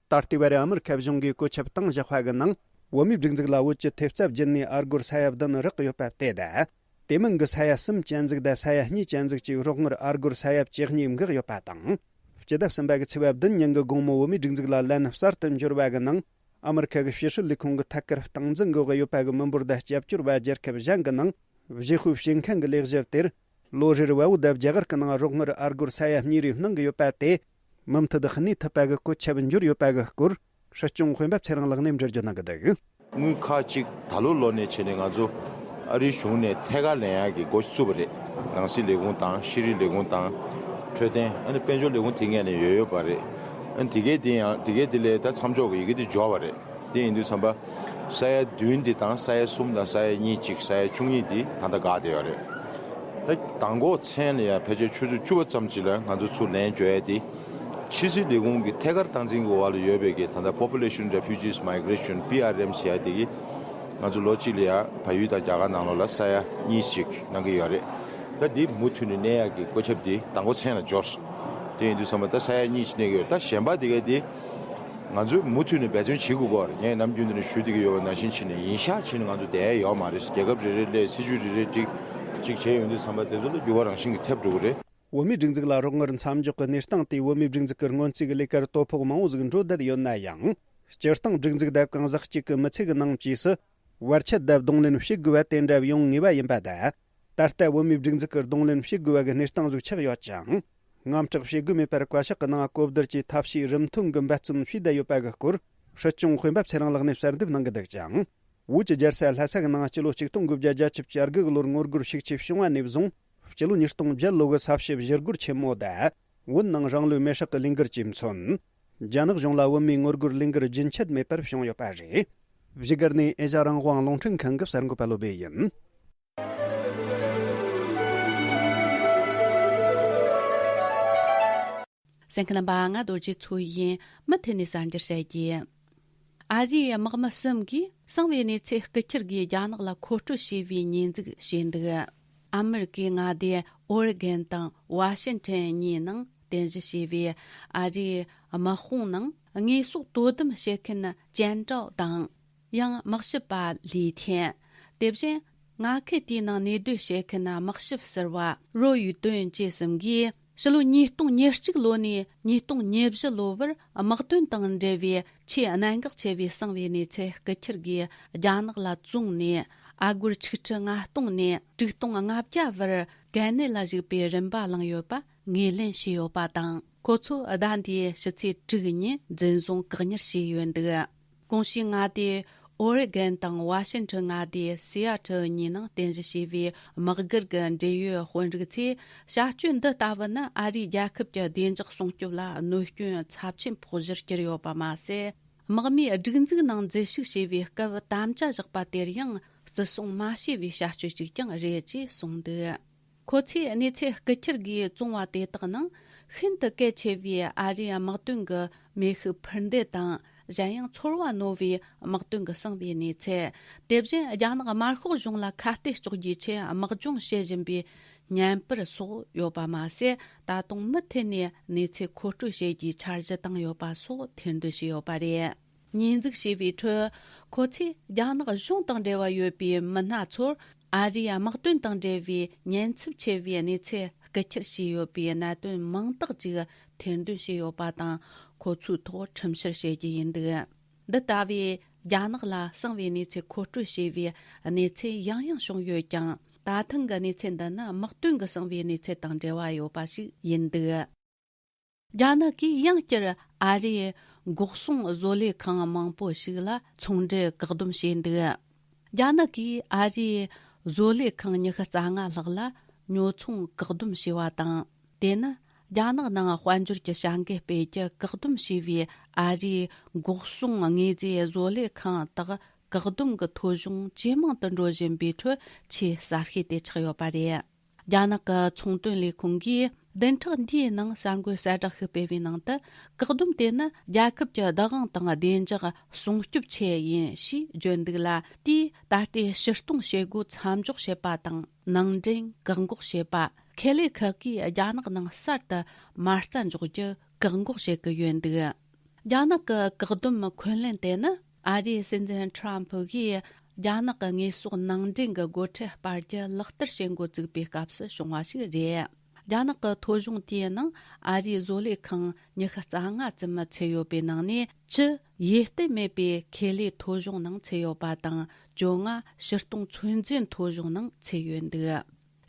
ད་ལྟའི་བར་ཨ་མི་རི་ཁ་གཞུང་གིས་བཀོད་ཁྱབ་བཏང་བཞག་པ་གི་ནང་། བོད་མིའི་སྒྲིག་འཛུགས་ལ་བོད་ཀྱི་ཐེབས་རྩ་བརྒྱུད་ནས་ཨ་སྒོར་ས་ཡ་བདུན་རག་ཡོད་པ་དེ་དང་། དེ་མིན་གྱི་ས་ཡ་གསུམ་ཅན་ཟིག་དང་ས་ཡ་གཉིས་ཅན་ཟིག་བཅས་རོགས་དངུལ་ཨ་སྒོར་ས་ཡ་བཅུ་གཉིས་འགག་ཡོད་པ་དང་། སྤྱི་ཟླ་གསུམ་པ་གི་ཚེས་པ་བདུན་ཉིན་གྱི་དགོང་མོ་བོད་མིའི་སྒྲིག་འཛུགས་ལ་ལན་གསར་དུ་འབྱོར་བ་གི་ནང་། ཨ་མི་རི་ཁ་གི་ཕྱི་སྲིད་ལས་ཁུངས་ཀྱི་ཐད་ཀར་སྟངས་འཛིན་འགོག་གི་ཡོད་པ་གི་མི་འབོར་དང་སྐྱབས་བཅོལ་བ་རྒྱལ་ཁབ་གཞན་གྱི་ནང་། བཞེས་སྤོས་བྱེད་མཁན་གྱི་ལས་བྱེད་དེར། ལོ་རེར་བལ་པོ་དང་རྒྱ་གར་གྱི་ནང་རོགས་དངུལ་ཨ་སྒོར་ས་ཡ་གཉིས་རེ་གནང་གི་ཡོད་པ་དེ། མུ་མཐུད་གནས་ཐུབ་པ་གི་གོ་ཆོད་འགྱུར་ཡོད་པ་གི་སྐོར། སྲིད་སྐྱོང་དཔོན་པོ་ཚེ་རིང་ལགས་ནས་འགྲེལ་བརྗོད་གནང་གི་འདུག་དངུལ་ཁག་ཅིག་ད་ལོ་ལོ་ནས་བྱས་ནས་ང་ཚོ་ཨ་རིའི་གཞུང་ནས་ཐད་ཀར་ལེན་ཡག་གི་འགོ་བཙུགས་པ་རེད། ནང་སྲིད་ལས་ཁུངས་དང་། ཤེས་རིག་ལས་ཁུངས་དང་། འཕྲོད་བསྟེན། ཨ་ནི་དཔལ་འབྱོར་ལས་ཁུངས་དེ་སྔོན་ནས་ཡོད་ཡོད་པ་རེད། ཨ་ནི་དེ་གའི་དེ་ཡང་དེ་གའི་དེ་ལས་ད་མཚམས་འཇོག་གི་ཡི་གེ་དེ་འབྱོར་བ་རེད། དེ་ཡིན་དུས་ཙམ་པ། ས་ཡ་བདུན་འདི་དང་ས་ཡ་གསུམ་དང་ས་ཡ་གཉིས་གཅིག་ས་ཡ་བཅུ་གཉིས་འདི་ད་ལྟ་བཀག་བསྡད་ཡོད་རེད། ད་མདང་དགོང་མཚན་ལ་ཡང་ཕལ་ཆེར་ཆུ་ཚོད་བཅུ་པ་ཙམ་ཅིག་ལ་ང་ཚོ་ཚུར་ལན་འབྱོར་ཡ་དེ། ཕྱི་སྲིད་ལས་ཁུངས་ཀྱི་ཐད་ཀར་སྟངས་འཛིན་གྱི་འོག་ལ་ཡོད་པའི་གི་ད་ལྟ་Population Refugees Migration P R M ཟེར་ཡ་དེ་གི། ང་ཚོ་ལོ་གཅིག་ལ་ཡང་བལ་ཡུལ་དང་རྒྱ་གར་ནང་ལོགས་ལ་ས་ཡ་གཉིས་ཤིག་གནང་གི་ཡོད་རེད། ད་འདི་མུ་མཐུད་ནས་གནས་ཡག་གི་བཀོད་ཁྱབ་འདི་མདང་དགོང་མཚན་ལ་འབྱོར་སོང་། དེ་ཡིན་དུས་ཙམ་པ་ད་ས་ཡ་གཉིས་ཤིག་གནས་ཀྱི་ཡོད། ད་གཞན་པ་དེ་ག་དེ། ང་ཚོས་མུ་མཐུད་ནས་འབད་བརྩོན་བྱེད་དགོས་ཀྱི་ཡོད་རེད། ངས་ནམ་རྒྱུན་དུ་ནས་ཞུ་བསྡད་ཀྱི་ཡོད་པ་ནང་བཞིན་བྱས་ནས་ཡིན་ཤག་བྱས་ནས་ང་ཚོ་བསྡད་ཡ་ཡོད་མ་རེད། རྒྱལ་ཁབ་རེ་རེ་སླེབས། སྲིད་ཇུས་རེ་རེ་སྒྲིག་ཅིག་བྱས་ཡོང་དུས་ཙམ་པ་དེ་ཚོ་ལ་འགྱུར་བ་རང་བཞིན་གྱིས་ཐེབས་འགྲོ་གི་རེད། བོད་མིའི་སྒྲིག་འཛུགས་ལ་རོགས་དངུལ་མཚམས་འཇོག་གི་གནས་སྟངས་དེས་བོད་མིའི་སྒྲིག་འཛུགས་ཀྱི་སྔོན་རྩིས་ཀྱི་ལས་ཀར་དོ་ཕོག་མང་བོ་ཟིག་འགྲོ་བསྡད་ཡོད་ན་ཡང་། སྤྱིར་བཏང་སྒྲིག་འཛུགས་དང་གང་ཟག་གཅིག་གི་མི་ཚེ་གི་ནང་བཅས་སུ་བར་ཆད་དང་གདོང་ལེན་བྱེད་དགོས་པ་དེ་འདྲ་ཡོང་ངེས་པ་ཡིན་པ་དང་། ད་ལྟ་བོད་མིའི་སྒྲིག་འཛུགས་ཀྱིས་གདོང་ལེན་བྱེད་དགོས་པ་གི་གནས་སྟངས་ཟིག་ཆགས་ཡོད་ཅིང་། དངངས་སྐྲག་བྱེད་དགོས་མེད་པར་བཀའ་ཤག་གི་ནང་གོ་བསྡུར་གྱིས་ཐབས་ཤེས་རིམ་ཐོན་གྱིས་འབད་བརྩོན་བྱས་བསྡད་ཡོད་པ་གི་སྐོར། སྲིད་སྐྱོང་དཔོན་པོ་ཚེ་རིང་ལགས་ནས་གསལ་འདེབས་གནང་གི་འདུག་ཅིང་། བོད་ཀྱི་རྒྱལ་ས་ལྷ་ས་གི་ནང་སྤྱི་ལོ་ཆིག་སྟོང་དགུ་བརྒྱ་བརྒྱད་ཅུ་གྱ་དགུ་གི་ལོར་ངོ་རྒོལ་ཤུགས་ཆེ་བྱུང་བ་ནས་བཟུང་། སྤྱི་ལོ་ཉིས་སྟོང་བརྒྱད་ལོ་གི་ས་བྱི་བཞུར་སྒོར་ཆེན་མོ་དང་། བོད་ནང་རང་ལུས་མེར་སྲེག་གི་ལས་འགུལ་གྱིས་མཚོན། རྒྱ་ནག་གཞུང་ལ་བོད་མིའི་ངོ་རྒོལ་ལས་འགུལ་རྒྱུན་ཆད་མེད་པར་བྱུང་ཡོད་པ་རེད། བཞུགས་སྒར་ནས་ཨེ་ཤ་རང་དབང་རླུང་འཕྲིན་ཁང་གི་གསར་འགོད་པ་བློ་བྷེ་ཡིན། གསན་མཁན་རྣམ་པ། ང་རྡོ་རྗེ་མཚོ་ཡིན། མུ་མཐུད་ནས་གསར་འགྱུར་བཤད་རྒྱུ། ཨ་རིའི་དམག་མི་གསུམ་གྱིས་གསང་བའི་གནས་ཚུལ་རྐུ་འཁྱེར་གྱིས་རྒྱ་ནག་ལ་མཁོ་སྤྲོད་བྱས་པའི་ཉེས་འཛུགས་བྱས་འདུག་ཨ་མེ་རི་ཀའི་མངའ་སྡེ་ཨོ་རི་གན་དང་ཝ་ཤིན་ཊོན་གཉིས་ནང་རྟེན་གཞི་བྱས་པའི་ཨ་རིའི་དམག་དཔུང་ནང་དངོས་ཟོག་དོ་དམ་བྱེད་མཁན་ཅན་ཀྲའོ་དང་། ཡང་དམག་ཞབས་པ་ལི་ཐན། དེ་བཞིན་མངའ་ཁུལ་དེའི་ནང་གནས་སྡོད་བྱེད་མཁན་དམག་ཞབས་ཟུར་པ་རོ་ཡུ་ཏོན་བཅས་གསུམ་གྱིས། ཕྱི་ལོ་ཉིས་སྟོང་ཉེར་གཅིག་ལོ་ནས་ཉིས་སྟོང་ཉེར་བཞི་ལོ་བར་དམག་དོན་དང་འབྲེལ་བའི་ཆེས་གནད་འགག་ཆེ་བའི་གསང་བའི་གནས་ཚུལ་རྐུ་འཁྱེར་གྱིས་རྒྱ་ནག་ལ་བཙོངས་ནས། ཨ་སྒོར་ཆིག་ཁྲི་ལྔ་སྟོང་ནས་དྲུག་སྟོང་ལྔ་བརྒྱ་བར་གལ་གནད་ལ་གཞིགས་པའི་རིན་པ་བླངས་ཡོད་པ་ངོས་ལེན་བྱས་ཡོད་པ་དང་། ཁོ་ཚོ་ཟླ་འདིའི་ཕྱི་ཚེས་དྲུག་ཉིན་འཛིན་བཟུང་བཀག་ཉར་བྱས་ཡོད་འདུག་གོང་ཞུས་མངའ་སྡེ་ཨོ་རི་གན་དང་ཝ་ཤིན་ཊོན་མངའ་སྡེ་སི་ཨ་ཊལ་གཉིས་ནང་རྟེན་གཞི་བྱས་པའི་དམག་སྒར་གྱི་འབྲེལ་ཡོད་དཔོན་རིགས་ཚོས། བྱ་སྤྱོད་འདི་ལྟ་བུ་ནི་ཨ་རིའི་རྒྱལ་ཁབ་ཀྱི་བདེ་འཇགས་སྲུང་སྐྱོབ་ལ་གནོད་སྐྱོན་ཚབས་ཆེན་ཕོག་གཞིར་གྱུར་ཡོད་པ་མ་ཟད། དམག་མིའི་སྒྲིག་འཛུགས་ནང་འཛུལ་ཞུགས་བྱས་པའི་སྐབས་དམ་བཅའ་བཞག་པ་དེར་ཡང་བརྩི་སྲུང་མ་བྱས་པའི་བྱ་སྤྱོད་ཅིག་ཀྱང་རེད་ཅེས་གསུངས་འདུག་ཁོ་ཚོས་གནས་ཚུལ་རྐུ་འཁྱེར་གྱིས་བཙོང་བ་དེ་དག་ནང་ཤིན་ཏུ་གལ་ཆེ་བའི་ཨ་རིའི་དམག་དོན་གྱི་མེ་ཤུགས་འཕུར་མདེལ་དང་། གཞན་ཡང་ཚོར་བ་རྣོ་བའི་དམག་དོན་གྱི་གསང་བའི་གནས་ཚུལ། དེ་བཞིན་རྒྱ་ནག་དམར་ཤོག་གཞུང་ལ་ཁ་གཏད་གཅོག་རྒྱུའི་ཆེད་དམག་སྦྱོང་བྱེད་བཞིན་པའི་བརྙན་པར་སོགས་ཡོད་པ་མ་ཟད། ད་དུང་མུ་མཐུད་ནས་གནས་ཚུལ་མཁོ་སྤྲོད་བྱེད་རྒྱུའི་འཆར་གཞི་བཏིང་ཡོད་པ་སོགས་ཐེར་འདོན་བྱས་ཡོད་པ་རེད། ཉེས་འཛུགས་བྱས་པའི་ཁྲོད། ཁོ་ཚོས་རྒྱ་ནག་གཞུང་དང་འབྲེལ་བ་ཡོད་པའི་མི་སྣ་ཚོར་ཨ་རིའི་དམག་དོན་དང་འབྲེལ་བའི་ཉེན་ཚབས་ཆེ་བའི་གནས་ཚུལ་རྐུ་འཁྱེར་བྱས་ཡོད་པའི་གནད་དོན་མང་དག་ཅིག་ཐེར་འདོན་བྱས་ཡོད་པ་དང་། ཁོ་ཚོའི་ཐོག་ཁྲིམས་བཤེར་བྱེད་རྒྱུ་ཡིན་འདུག་འདི་ལྟ་བུའི་རྒྱ་ནག་ལ་གསང་བའི་གནས་ཚུལ་མཁོ་སྤྲོད་བྱས་པའི་གནས་ཚུལ་ཡང་ཡང་བྱུང་ཡོད་ཀྱང་། ད་ཐེངས་ཀྱི་གནས་ཚུལ་འདི་ནི་དམག་དོན་གྱི་གསང་བའི་གནས་ཚུལ་དང་འབྲེལ་བ་ཡོད་པ་ཞིག་ཡིན་འདུག་རྒྱ་ནག་གིས་ཡང་བསྐྱར་ཨ་རིའི་འགོག་སྲུང་བཟོ་ལས་ཁང་མང་པོ་ཞིག་ལ་ཚོང་འབྲེལ་བཀག་སྡོམ་བྱས་འདུག་རྒྱ་ནག་གིས་ཨ་རིའི་བཟོ་ལས་ཁང་ཉི་ཤུ་རྩ་ལྔ་ལྷག་ལ་ཉོ་ཚོང་བཀག་སྡོམ་བྱས་པ་དང་། དེ་ནི་རྒྱ་ནག་ནང་དཔལ་འབྱོར་གྱི་བྱ་འགུལ་སྤེལ་རྒྱུ་བཀག་སྡོམ་བྱས་པའི་ཨ་རིའི་འགོག་སྲུང་དངོས་རྫས་བཟོ་ལས་ཁང་དག་བཀག་སྡོམ་གྱི་ཐོ་གཞུང་ཇེ་མང་དུ་འགྲོ་བཞིན་པའི་ཁྲོད་ཆེས་གསར་ཤོས་དེ་ཆགས་ཡོད་པ་རེད། རྒྱ་ནག་གི་ཚོང་དོན་ལས་ཁུངས་ཀྱིས་བདུན་ཕྲག་འདིའི་ནང་གསར་འགོད་གསལ་བསྒྲགས་ཤིག་སྤེལ་བའི་ནང་དུ། བཀག་སྡོམ་དེ་ནི་རྒྱལ་ཁབ་ཀྱི་བདག་དབང་དང་བདེ་འཇགས་སྲུང་སྐྱོབ་ཆེད་ཡིན་ཞེས་བརྗོད་འདུག་ལ། དེས་ད་ལྟའི་ཕྱིར་གཏོང་བྱེད་སྒོ་མཚམས་འཇོག་བྱེད་པ་དང་། ནང་འདྲེན་བཀག་འགོག་བྱེད་པ། ཁེ་ལས་ཁག་གིས་རྒྱ་ནག་ནང་གསར་དུ་མ་རྩ་འཇོག་རྒྱུ་བཀག་འགོག་བྱེད་ཀྱི་ཡོད་འདུག་རྒྱ་ནག་གི་བཀག་སྡོམ་འཁོན་ལན་དེ་ནི། ཨ་རིའི་སྲིད་འཛིན་ཁྲམ་ཕུ་གིས་རྒྱ་ནག་གི་དངོས་ཟོག་ནང་འདྲེན་གྱི་སྒོ་ཁྲལ་སྤར་རྒྱུ་ལག་བསྟར་བྱེད་འགོ་བཙུགས་པའི་སྐབས་སུ་བྱུང་བ་ཞིག་རེད། རྒྱ་ནག་གི་ཐོ་གཞུང་དེའི་ནང་ཨ་རིའི་བཟོ་ལས་ཁང་ཉི་ཤུ་རྩ་ལྔ་ཙམ་ཚུད་ཡོད་པའི་ནང་ནས། བཅུ་ཡེ་གཏན་མེད་པའི་ཁེ་ལས་ཐོ་གཞུང་ནང་ཚུད་ཡོད་པ་དང་། བཅོ་ལྔ་ཕྱིར་གཏོང་ཚོད་འཛིན་ཐོ་གཞུང་ནང་ཚུད་ཡོད་འདུག་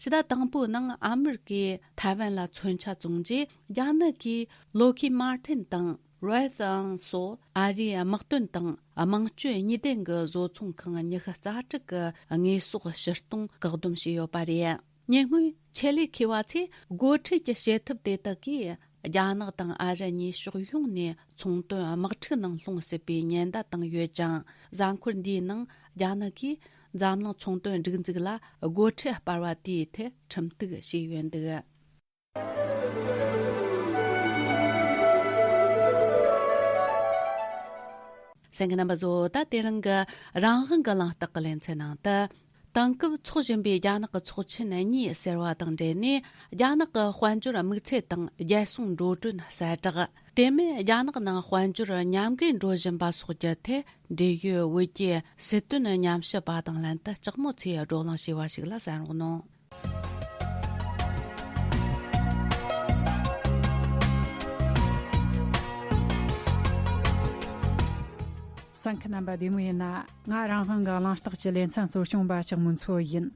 ཕྱི་ཟླ་དང་པོའི་ནང་ཨ་མི་རི་ཀས་ཐའེ་ཝན་ལ་མཚོན་ཆ་བཙོངས་རྗེས། རྒྱ་ནག་གིས་ལོ་ཁི་མར་ཐིན་དང་རོའེ་ཙང་སོགས་ཨ་རིའི་དམག་དོན་དང་དམངས་སྤྱོད་གཉིས་ལྡན་གྱི་བཟོ་ཚོང་ཁང་ཉི་ཤུ་རྩ་དྲུག་གི་དངོས་ཟོག་ཕྱིར་གཏོང་བཀག་སྡོམ་བྱས་ཡོད་པ་རེད། ཉེ་སྔོན་ཆེད་ལས་མཁས་པ་ཚོས་སྒོ་ཁྲལ་གྱི་བྱེད་ཐབས་དེ་དག་གིས་རྒྱ་ནག་དང་ཨ་རི་གཉིས་ཕྱོགས་ཡོངས་ནས་ཚོང་དོན་དམག་འཁྲུག་ནང་ལྷུང་སྲིད་པའི་ཉེན་བརྡ་བཏང་ཡོད་ཅིང་། གཟའ་འཁོར་འདིའི་ནང་རྒྱ་ནག་གིས་འཛམ་གླིང་ཚོང་དོན་སྒྲིག་འཛུགས་ལ་སྒོ་ཁྲལ་སྤར་བ་དེའི་ཐད་ཁྲིམས་གཏུག་བྱས་ཡོད་འདུག་གསན་མཁན་རྣམ་པ་ཚོ། ད་དེ་རིང་གི་རང་དབང་གི་གླེང་སྟེགས་ཀྱི་ལེ་ཚན་ནང་དུ། དེང་སྐབས་འཚོགས་བཞིན་པའི་རྒྱ་ནག་གི་ཚོགས་ཆེན་གཉིས་ཟེར་བ་དང་འབྲེལ་ནས། རྒྱ་ནག་གི་དཔལ་འབྱོར་དམིགས་ཚད་དང་རྒྱལ་སྲུང་འགྲོ་གྲོན་གསལ་བསྒྲགས། དེ་མིན་རྒྱ་ནག་ནང་དཔལ་འབྱོར་ཉམས་རྒུད་འགྲོ་བཞིན་པ་སོགས་ཀྱི་ཐད། འབྲེལ་ཡོད་བོད་ཀྱི་སྲིད་དོན་ཉམས་ཞིབ་པ་དང་ལྷན་དུ་ལྕགས་མོ་ཚོས་བགྲོ་གླེང་བྱས་པ་ཞིག་ལ་གསན་རོགས་གནང་། གསན་མཁན་རྣམ་པ་བདེ་མོ་ཡིན་ན། ང་རང་དབང་གི་གླེང་སྟེགས་ཀྱི་ལེ་ཚན་གཙོ་སྐྱོང་པ་ལྕགས་མོ་མཚོ་ཡིན།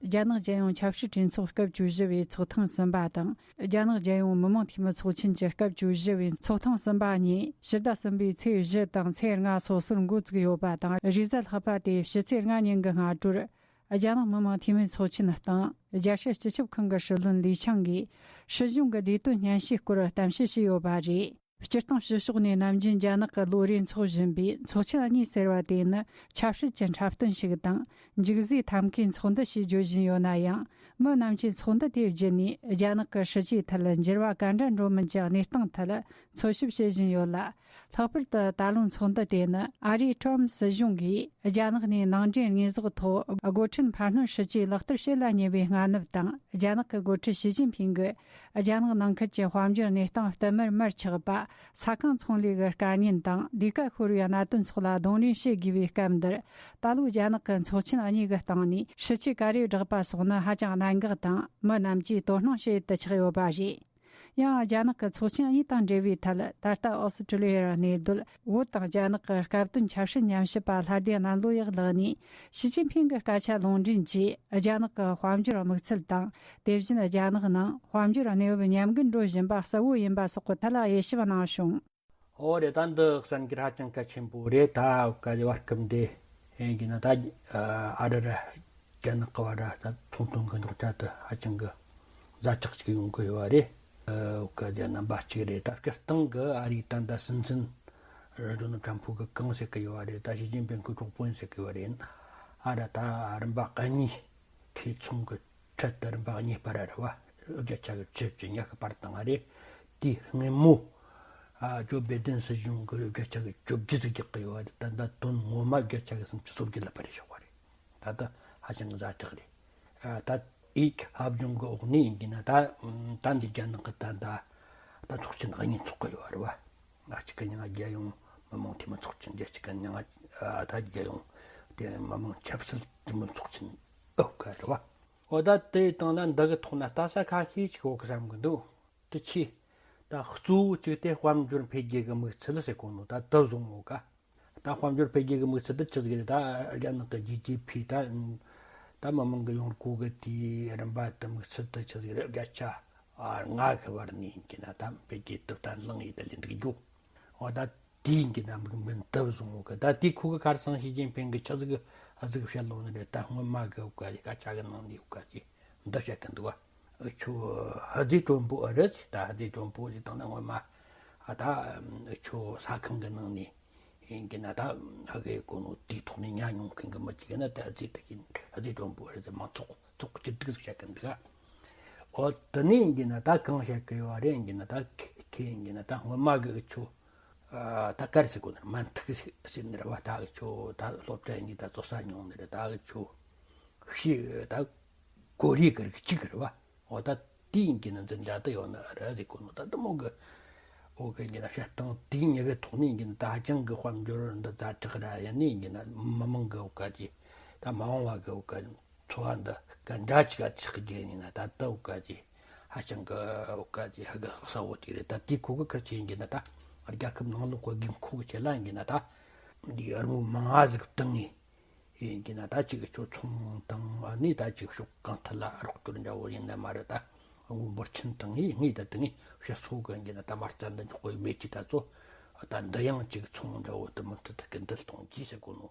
རྒྱ་ནག་རྒྱལ་ཡོངས་ཆབ་སྲིད་གྲོས་ཚོགས་སྐབས་བཅུ་བཞི་བའི་ཚོགས་ཐེངས་གསུམ་པ་དང་། རྒྱ་ནག་རྒྱལ་ཡོངས་མི་དམངས་འཐུས་མི་ཚོགས་ཆེན་གྱི་སྐབས་བཅུ་བཞི་བའི་ཚོགས་ཐེངས་གསུམ་པ་གཉིས་ཕྱི་ཟླ་གསུམ་པའི་ཚེས་བཞི་དང་ཚེས་ལྔ་སོ་སོར་འགོ་བཙུགས་ཡོད་པ་དང་། རེས་གཟའ་ལྷག་པ་སྟེ་ཕྱི་ཚེས་ལྔ་ཉིན་གྱི་སྔ་དྲོར། རྒྱ་ནག་མི་དམངས་འཐུས་མི་ཚོགས་ཆེན་དང་རྒྱལ་སྲིད་སྤྱི་ཁྱབ་ཁང་གི་སྲིད་བློན་ལི་ཆང་གིས་སྲིད་གཞུང་གི་ལས་དོན་སྙན་ཞུའི་སྐོར་གཏམ་བཤད་བྱས་ཡོད་པ་རེད། སྤྱིར་བཏང་ཕྱི་ཕྱོགས་ནས་ནམ་རྒྱུན་རྒྱ་ནག་གི་ལོ་རེ་འཚོགས་བཞིན་པའི་ཚོགས་ཆེན་གཉིས་ཟེར་བ་དེ་ནི་ཆབ་སྲིད་ཀྱི་འཁྲབ་སྟོན་ཞིག་དང་། འཇིགས་བཟོས་ཐབས་མཁས་ཚོགས་འདུ་ཞེས་བརྗོད་བཞིན་ཡོད་ན་ཡང་། མི་རྣམས་ཀྱིས་ཚོགས་འདུ་དེ་བརྒྱུད་ནས་རྒྱ་ནག་གི་སྲིད་ཇུས་ཐད་འགྱུར་བ་ག་འདྲ་འགྲོ་མིན་གྱི་གནས་སྟངས་ཐད་འཚོལ་ཞིབ་བྱེད་བཞིན་ཡོད་ལ། ལྷག་པར་དུ་ད་ལོའི་ཚོགས་འདུ་དེ་ནི་ཨ་རིའི་ཊྲམ་སྲིད་གཞུང་གིས་རྒྱ་ནག་ནས་ནང་འདྲེན་དངོས་ཟོག་ཐོག་སྒོ་ཁྲལ་འཕར་སྣོན་སྲིད་ཇུས་ལག་བསྟར་བྱེད་ལ་ཉེ་བའི་སྔ་ནུབ་དང་། རྒྱ་ནག་གི་འགོ་ཁྲིད་ཞི་ཅིན་ཕིང་གིས་རྒྱ་ནག་ནང་ཁུལ་གྱི་དཔལ་འབྱོར་གནས་སྟངས་བསྟུད་མར་མར་ཆག་པ། ས་ཁང་ཚོང་ལས་ཀྱི་དཀའ་ངལ་དང་ལས་ཀ་ཤོར་བའི་གནད་དོན་སོགས་ལ་གདོང་ལེན་བྱེད་དགོས་པའི་སྐབས་འདིར། ད་ལོའི་རྒྱ་ནག་གི་ཚོགས་ཆེན་གཉིས་ཀྱི་སྟེང་ནས་སྲིད་ཇུས་ག་རེ་བསྒྲགས་པ་སོགས་ནི་ཧ་ཅང་གནད་འགག་དང་། མི་རྣམས་ཀྱིས་དོ་སྣང་བྱེད་དུ་ཆགས་ཡོད་པ་རེད། ཡང་རྒྱ་ནག་གི་ཚོགས་ཆེན་གཉིས་དང་འབྲེལ་བའི་ཐད། ད་ལྟ་ཨོ་སི་ཀྲི་ལི་ཡར་གནས་སྡོད་བོད་དང་རྒྱ་ནག་གི་སྐབས་བསྟུན་ཆབ་སྲིད་ཉམས་ཞིབ་པ་ལྷ་སྡེ་གནམ་ལོ་ཡག་ལགས་ནས། ཞི་ཅིན་ཕིང་གི་སྐད་ཆ་ལུང་འདྲེན་གྱིས་རྒྱ་ནག་གི་དཔལ་འབྱོར་དམིགས་ཚད་དང་། དེ་བཞིན་རྒྱ་ནག་ནང་དཔལ་འབྱོར་གནས་བབ་ཉམས་རྒུད་འགྲོ་བཞིན་པ་གསལ་བོ་ཡིན་པ་སོགས་ཀྱི་ཐད་ལ་དབྱེ་ཞིབ་གནང་བྱུང་། ཨོ་རེད། ད་འདི་གསར་འགྱུར་ཧ་ཅང་གལ་ཆེན་པོ་རེད། ད་བཀའ་བར་སྐབས་འདི་ཡིན་གྱི་ན། ད་ཨ་རི་ར་རྒྱ་ནག་གི་བར་ད་ཚོང་དོན་གྱི་རྙོག་དྲ་དེ་ཧ་ཅང་གི་ཛ་དྲག་ཅིག་ཡོང་གི་ཡོད་རེད། ཨོ་བཀའ་རྒྱ་རྣམ་པ་གཅིག་རེད། ད་སྤྱིར་བཏང་གི་ཨ་རིའི་ད་ལྟ་སྲིད་འཛིན་ར་ཌོ་ནལ་ཊྲམ་ཕུ་གི་གང་ཟེར་གི་ཡོད་རེད། ད་ཞི་ཅིན་ཕིང་གི་གྲོགས་པོ་ཡིན་ཟེར་གི་ཡོད་རེད། ཨ་ར་ད་རིམ་པ་གཉིས་ཁེ་ཚོང་གི་ཁྲལ་དེ་རིམ་པ་གཉིས་སྤར་ར་རེད་བ། བརྒྱ་ཆ་གི་བཅུ་བཅུ་ཉག་གི་སྤར་བཏང་བ་རེད། དེའི་སྔོན་མོ། ཨ་ཇོ་བེ་དན་སྲིད་གཞུང་གི་བརྒྱ་ཆ་གི་བཅུ་བརྒྱད་ཟིག་རྒྱག་གི་ཡོད་བ་རེད། ད་ལྟ་དོན་ངོ་མ་བརྒྱ་ཆ་གི་སུམ་ཅུ་སོ་བརྒྱད་ལ་སྤར་རེ་བཞག་པ་རེད། ད་ལྟ་ཧ་ཅང་གི་ཛ་དྲག་རེད། ཨ་ད་ཨི་ཧབ་བྱུང་གི་འོག་ནས་ཡིན་གྱི་ན། ད་ད་འདི་རྒྱ་ནག་གི་ད་ད་ད་ཚོགས་ཆེན་གཉིས་ཚོགས་གི་ཡོད་བ་རེད་བ། ང་གཅིག་གི་མྱིང་ང་རྒྱལ་ཡོངས་མི་དམངས་འཐུས་མི་ཚོགས་ཆེན། རྒྱལ་གཅིག་གི་མྱིང་ང་ཨ་ད་རྒྱལ་ཡོངས་དེ་མི་དམངས་ཆབ་སྲིད་འཐུས་མི་ཚོགས་ཆེན་ཨོ་ག་རེད་བ། འོ་ད་དེའི་སྟེང་ལ་འདི་གི་ཐོག་ན་ལྟ་ས་ཁ་ཤས་ཅིག་ཡོད་གི་བསམ་གི་འདུག་དེ་ཆེ། ད་གཙོ་བོ་གཅིག་དེ་དཔལ་འབྱོར་འཕེལ་རྒྱས་ཀྱི་དམིགས་ཚད་ཟེར་གོ་ནོ་ད་དེ་བཟུང་ངོ་ག་ད་དཔལ་འབྱོར་འཕེལ་རྒྱས་ཀྱི་དམིགས་ཚད་དེ་ཆི་ཟིག་རེད། ད་རྒྱ་ནག་གི་ཇི་ཌི་ཕི་ད་ད་མི་དམངས་ཀྱི་ཡོང་སྒོ་གི་དེའི་རིམ་པ་དེ་དམིགས་ཚད་དེ་ཆི་ཟིག་རེད། བརྒྱ་ཆ་ལྔ་གི་བར་ནས་ཡིན་གྱི་ན་ད་འཕེལ་རྒྱས་དེ་བརྟན་ལྷིང་ཡིན་ད་ལེན་འདུག་རྒྱུ། འོ་ད་དེ་ཡིན་གྱི་ན་མིག་མིན་དེ་བཟུང་ངོ་གི་ད་དེ་ཁོ་གི་ཁར་སང་ཞི་ཅིན་ཕིང་གི་ཆི་ཟིག་ཨ་ཟིག་བཤད་ལོང་ནི་རེད། ད་སྔོན་མ་གི་འོ་ག་ཅི་སྐད་ཆ་གི་ནང་ནས་འོ་ག་ཅི་འདི་བཤད་གི་འདུག་བ། འུ་ཆོ་ཧ་ཟི་ཀྲོན་པོ་ཨ་རི་ཟི་ད་ཧ་ཟི་ཀྲོན་པོ་ཟི་དང་ན་སྔོན་མ་ཨ་ད་འུ་ཆོ་ས་ཁང་གི་ནང་ནས་ཡིན་གྱི་ན་ད་ཧ་གི་གོ་ནོ་དེའི་ཐོག་ནས་ཉ་མྱོང་མཁན་གི་མི་གཅིག་ཡིན་ན་ད་ཧ་ཟི་ད་ཀྱི་ཧ་ཟི་ཀྲོན་པོ་ཨ་རི་ཟི་མང་ཚོགས་ཚོགས་ཀྱི་སྡུག་ཟིག་བཤད་གི་འདུག་ཨ། འོ་དེ་ནས་ཡིན་གྱི་ན་ད་གང་བཤད་གི་ཡོད་རེད། ཡིན་གྱི་ན་ད་ཁེ་ཁེ་ཡིན་གྱི་ན་ད་སྔོན་མ་གི་འུ་ཆོ་ཨ་ད་ག་རེ་ཟེར་གོ་ནི་རེད། མན་ཐུག་ཟེར་ནི་རེད་བ། ད་འུ་ཆོ་ད་སློབ་གྲྭ་ཡིན་གྱི་ད་བཙོ་ས་མྱོང་ནི་རེད། ད་འུ་ཆོ་ཤི་ད་གོ་རེ་གི་རིགས་གཅིག་རེད་བ། འོ་ད་དེ་ཡིན་གྱི་ན་འཛིན་གྲྭ་དེ་ཡོད་ནི་རེད་ཟེར་གོ་ནོ་ད་དེ་མོ་གི་འོ་གི་ཡིན་གྱི་ན་བཤད་སྟངས་དེ་ཉེ་གི་ཐོག་ནས་ཡིན་གྱི་ན་ད་ཧ་ཅང་གི་དཔལ་འབྱོར་འདི་ཛ་དྲག་ར་ཡིན་ནི་ཡིན་གྱི་ན་མི་དམངས་གི་འོ་ག་ཅི་ད་མ་འོངས་བ་གི་འོ་ག་འཚོ་བ་འདི་ག་འདྲ་ཅིག་ག་ཆགས་རྒྱུ་ཡིན་ན་ད་ལྟ་འོ་ག་ཅི་ཧ་ཅང་གི་འོ་ག་ཅི་ཧ་གི་གསལ་བོ་ཅིག་རེད། ད་དེ་ཁོ་གི་ཁར་ཆེ་ཡིན་གྱི་ན་ད་རྒྱལ་ཁབ་ནང་ལོགས་གི་དགོས་མཁོ་གི་ཆེད་ལ་ཡིན་གྱི་ན་ད་འདི་རི་མོ་མང་ང་ཟིག་བཏང་ངེ་ ཡིན་གྱི་ན་ད་ཅིག་ཁྱོད་ཚོང་དང་ཨ་ནི་ད་ཅིག་ཕྱོགས་གང་ཐད་ལ་རོགས་སྐྱོར་འདྲ་བོ་ཡིན་ན་མ་རེད། ད་དངུལ་འབོར་ཆེན་དང་ངས་ངས་ད་དེ་ངས་ཕྱི་སོ་གི་ཡིན་གྱི་ན་ད་མ་རྩ་འདི་འཇོག་གི་མེད་ཀྱི་ད་ཚོ། ད་འདི་ཡང་ཅིག་ཚོང་འདྲ་བོ་དུ་མི་མཐུད་ཐུག་གི་འདི་གཏོང་རྒྱུ་ཟེར་གོ་ནོ།